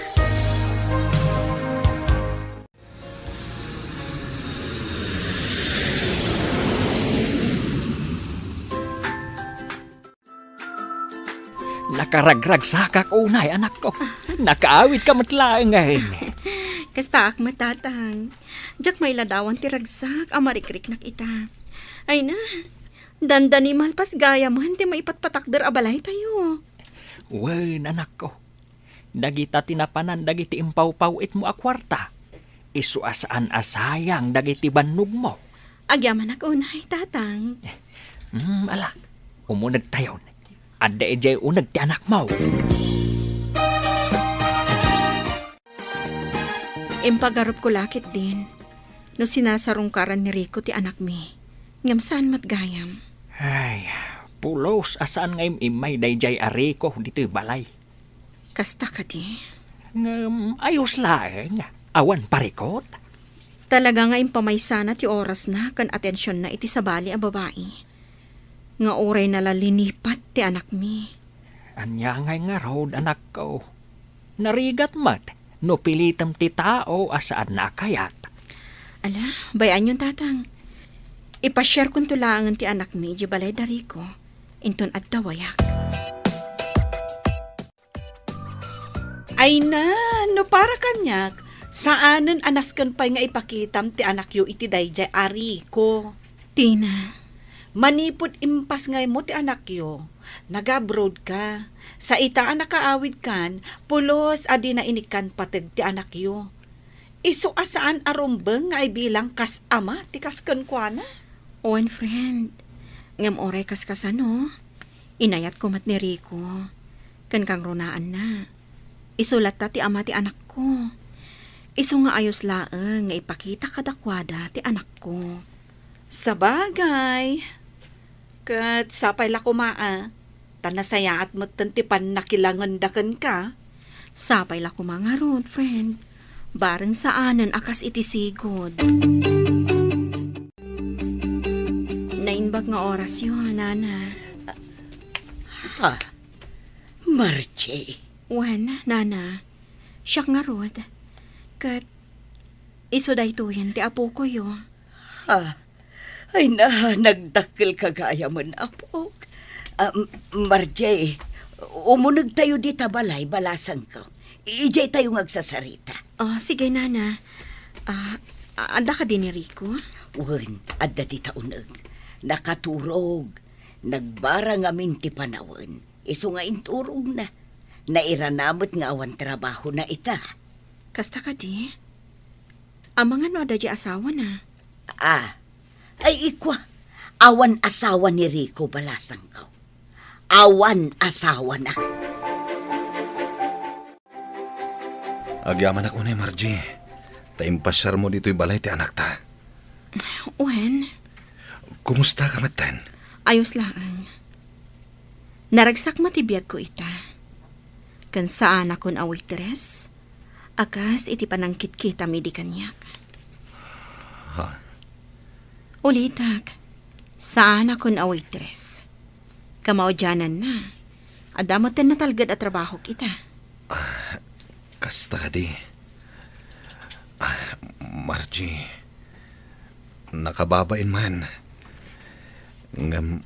Nakaragragsakak unay, anakko. Nakaawidka met laengen. Kastaak met, tatang. Diak mailadawan ti ragsak a marikriknak ita. Ay na, dandani malpas gayamen ti maipatpatakder a balaytayo. Wen, anakko. Dagita ti napanan dagiti impawpaw-itmo a kuarta. Isu a saan a sayang dagiti bannogmo. Agyamanak unay, tatang. Hmm, ala, umunegtayon. Adda idiay uneg ti anakmo. Impagarupko la ketdin. no sinasarungkaran ni Rico ti anakmi. Ngem saan met gayam. Ay, pulos a saan nga im-immay daydiay a Rico ditoy balay. Kasta kadi? Ngem ayos laeng, awan parikot. Talaga nga impamaysana ti orasna ken atensionna iti sabali a babai. Nga urayna la linipat ti anakmi. Ania ngay ngarud, anakko? Narigat met no pilitem ti tao a saanna a kayat. Ala, bay-anyon, tatang. Ipasiarkonto laengen ti anakmi idiay balay da Rico. Inton adda wayak. Ay na, no para kaniak, saanen a nasken pay nga ipakitam ti anakyo iti daydiay a Rico. Tina. Manipud impasngaymo ti anakyo, nag-abroad ka. Sa ita a nakaawidkan, pulos a dina inikkan pateg ti anakyo. Isu a saan a rumbeng nga ibilang kas ama ti kas kenkuana. Wen, friend. Ngem uray kaskasano, inayatko met ni Rico. Ken kangrunaanna, isu latta ti ama ti anakko. Isu nga ayos laeng nga ipakita kadakuada ti anakko. Sabagay, ket sapay la koma a, ta nasayaat metten ti pannakilangenda kenka. Sapay la koma ngarud, friend. Bareng saanen a kas iti sigud. Naimbag nga orasyo, nana. Ha? Margie? Wen, nana. Siak ngarud. Ket isu daytoyen ti apokoyo. Ha? Ay na, nagdakkel ka gayamen, apok. Ah, M-, Margie, umunegtayo dita balay, balasangko. Idiaytayo nga agsasarita. Oh, sige, nana. Ah, a-, adda kadi ni Rico? Wen, adda dita uneg. Nakaturog. Nagbara ngamin ti panawen. Isu nga inturogna. Nairana met nga awan trabahona ita. Kasta kadi? Amangan no adda diay asawana? Ah, ay ikua, awan asawa ni Rico, balasangko. Awan asawana. Agyamanak unay, Margie, ta impasiarmo ditoy balay ti anakta. Wen. Kumusta ka metten? Ayos laeng. Naragsak met ti biagko ita. Ken saanakon a waitress, a kas iti panangkitkitam idi kaniak. Ha? Ulitek, saanakon a waitress. Kamaudiananna, adda metten natalged a trabahok ita. Ah, kasta kadi. Ah, Margie, nakababain man. Ngem,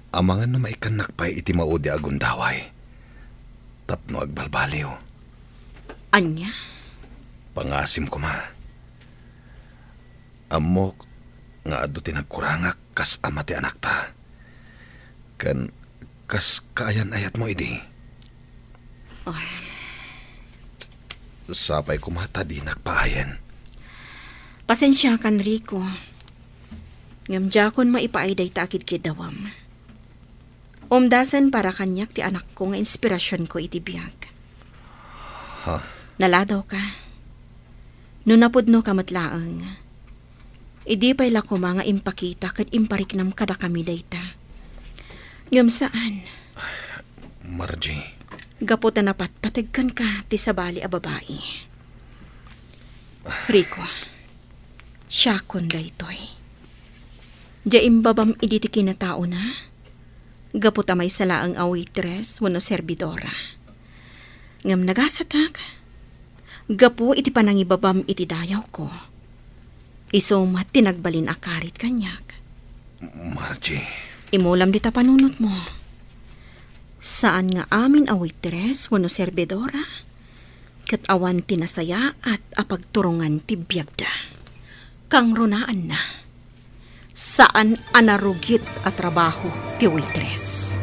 amangan no maikkannak pay iti maudi a gundaway tapno agbalbaliw. Ania? Pangasim koma. Ammok nga adu ti nagkurangak kas ama ti anakta. Ken kas kaayan-ayatmo idi. Oh. Sapay koma ta dinak paayen. Pasensiakan, Rico. Ngem diakon maipaay dayta a kidkiddawam. Umdasen para kaniak ti anakko nga inspirasionko iti biag. Ha? Naladawka. No napudnoka met laeng, idi pay la koma nga impakita ket impariknam kadakami dayta. Ngem saan. Margie. Gapu ta napatpateg kenka ti sabali a babai. Rico, siakon daytoy. Diay imbabam idi ti kinataona, gapu ta maysa laeng a waitress wenno serbidora. Ngem nagasatak, gapu iti panangibabam iti dayawko, isu met ti nagbalin a karit kaniak. Margie. Imulam dita panunotmo. Saan nga amin a waitress wenno serbidora, ket awan ti nasayaat a pagturongan ti biagda. Kangrunaanna, saan a narugit a trabaho ti waitress.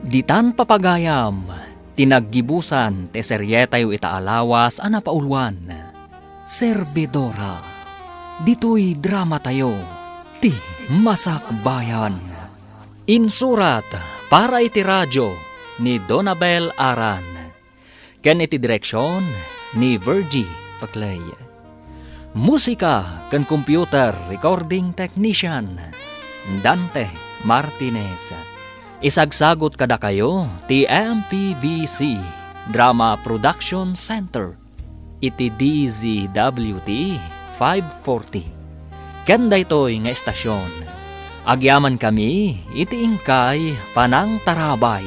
Ditan papagayam, ti naggibusan ti serietayo ita a lawas a napauluan, Servidora. Ditoy dramatayo, ti Masakbayan. Insurat para iti radio ni Donabel Aran. ken iti direksion ni Virgie Paclay. Musika ken computer recording technician, Dante Martinez. Isagsagot kadakayo ti M P V C Drama Production Center iti D Z W T five forty. Ken daytoy nga estasion, agyamankami iti inkay panangtarabay.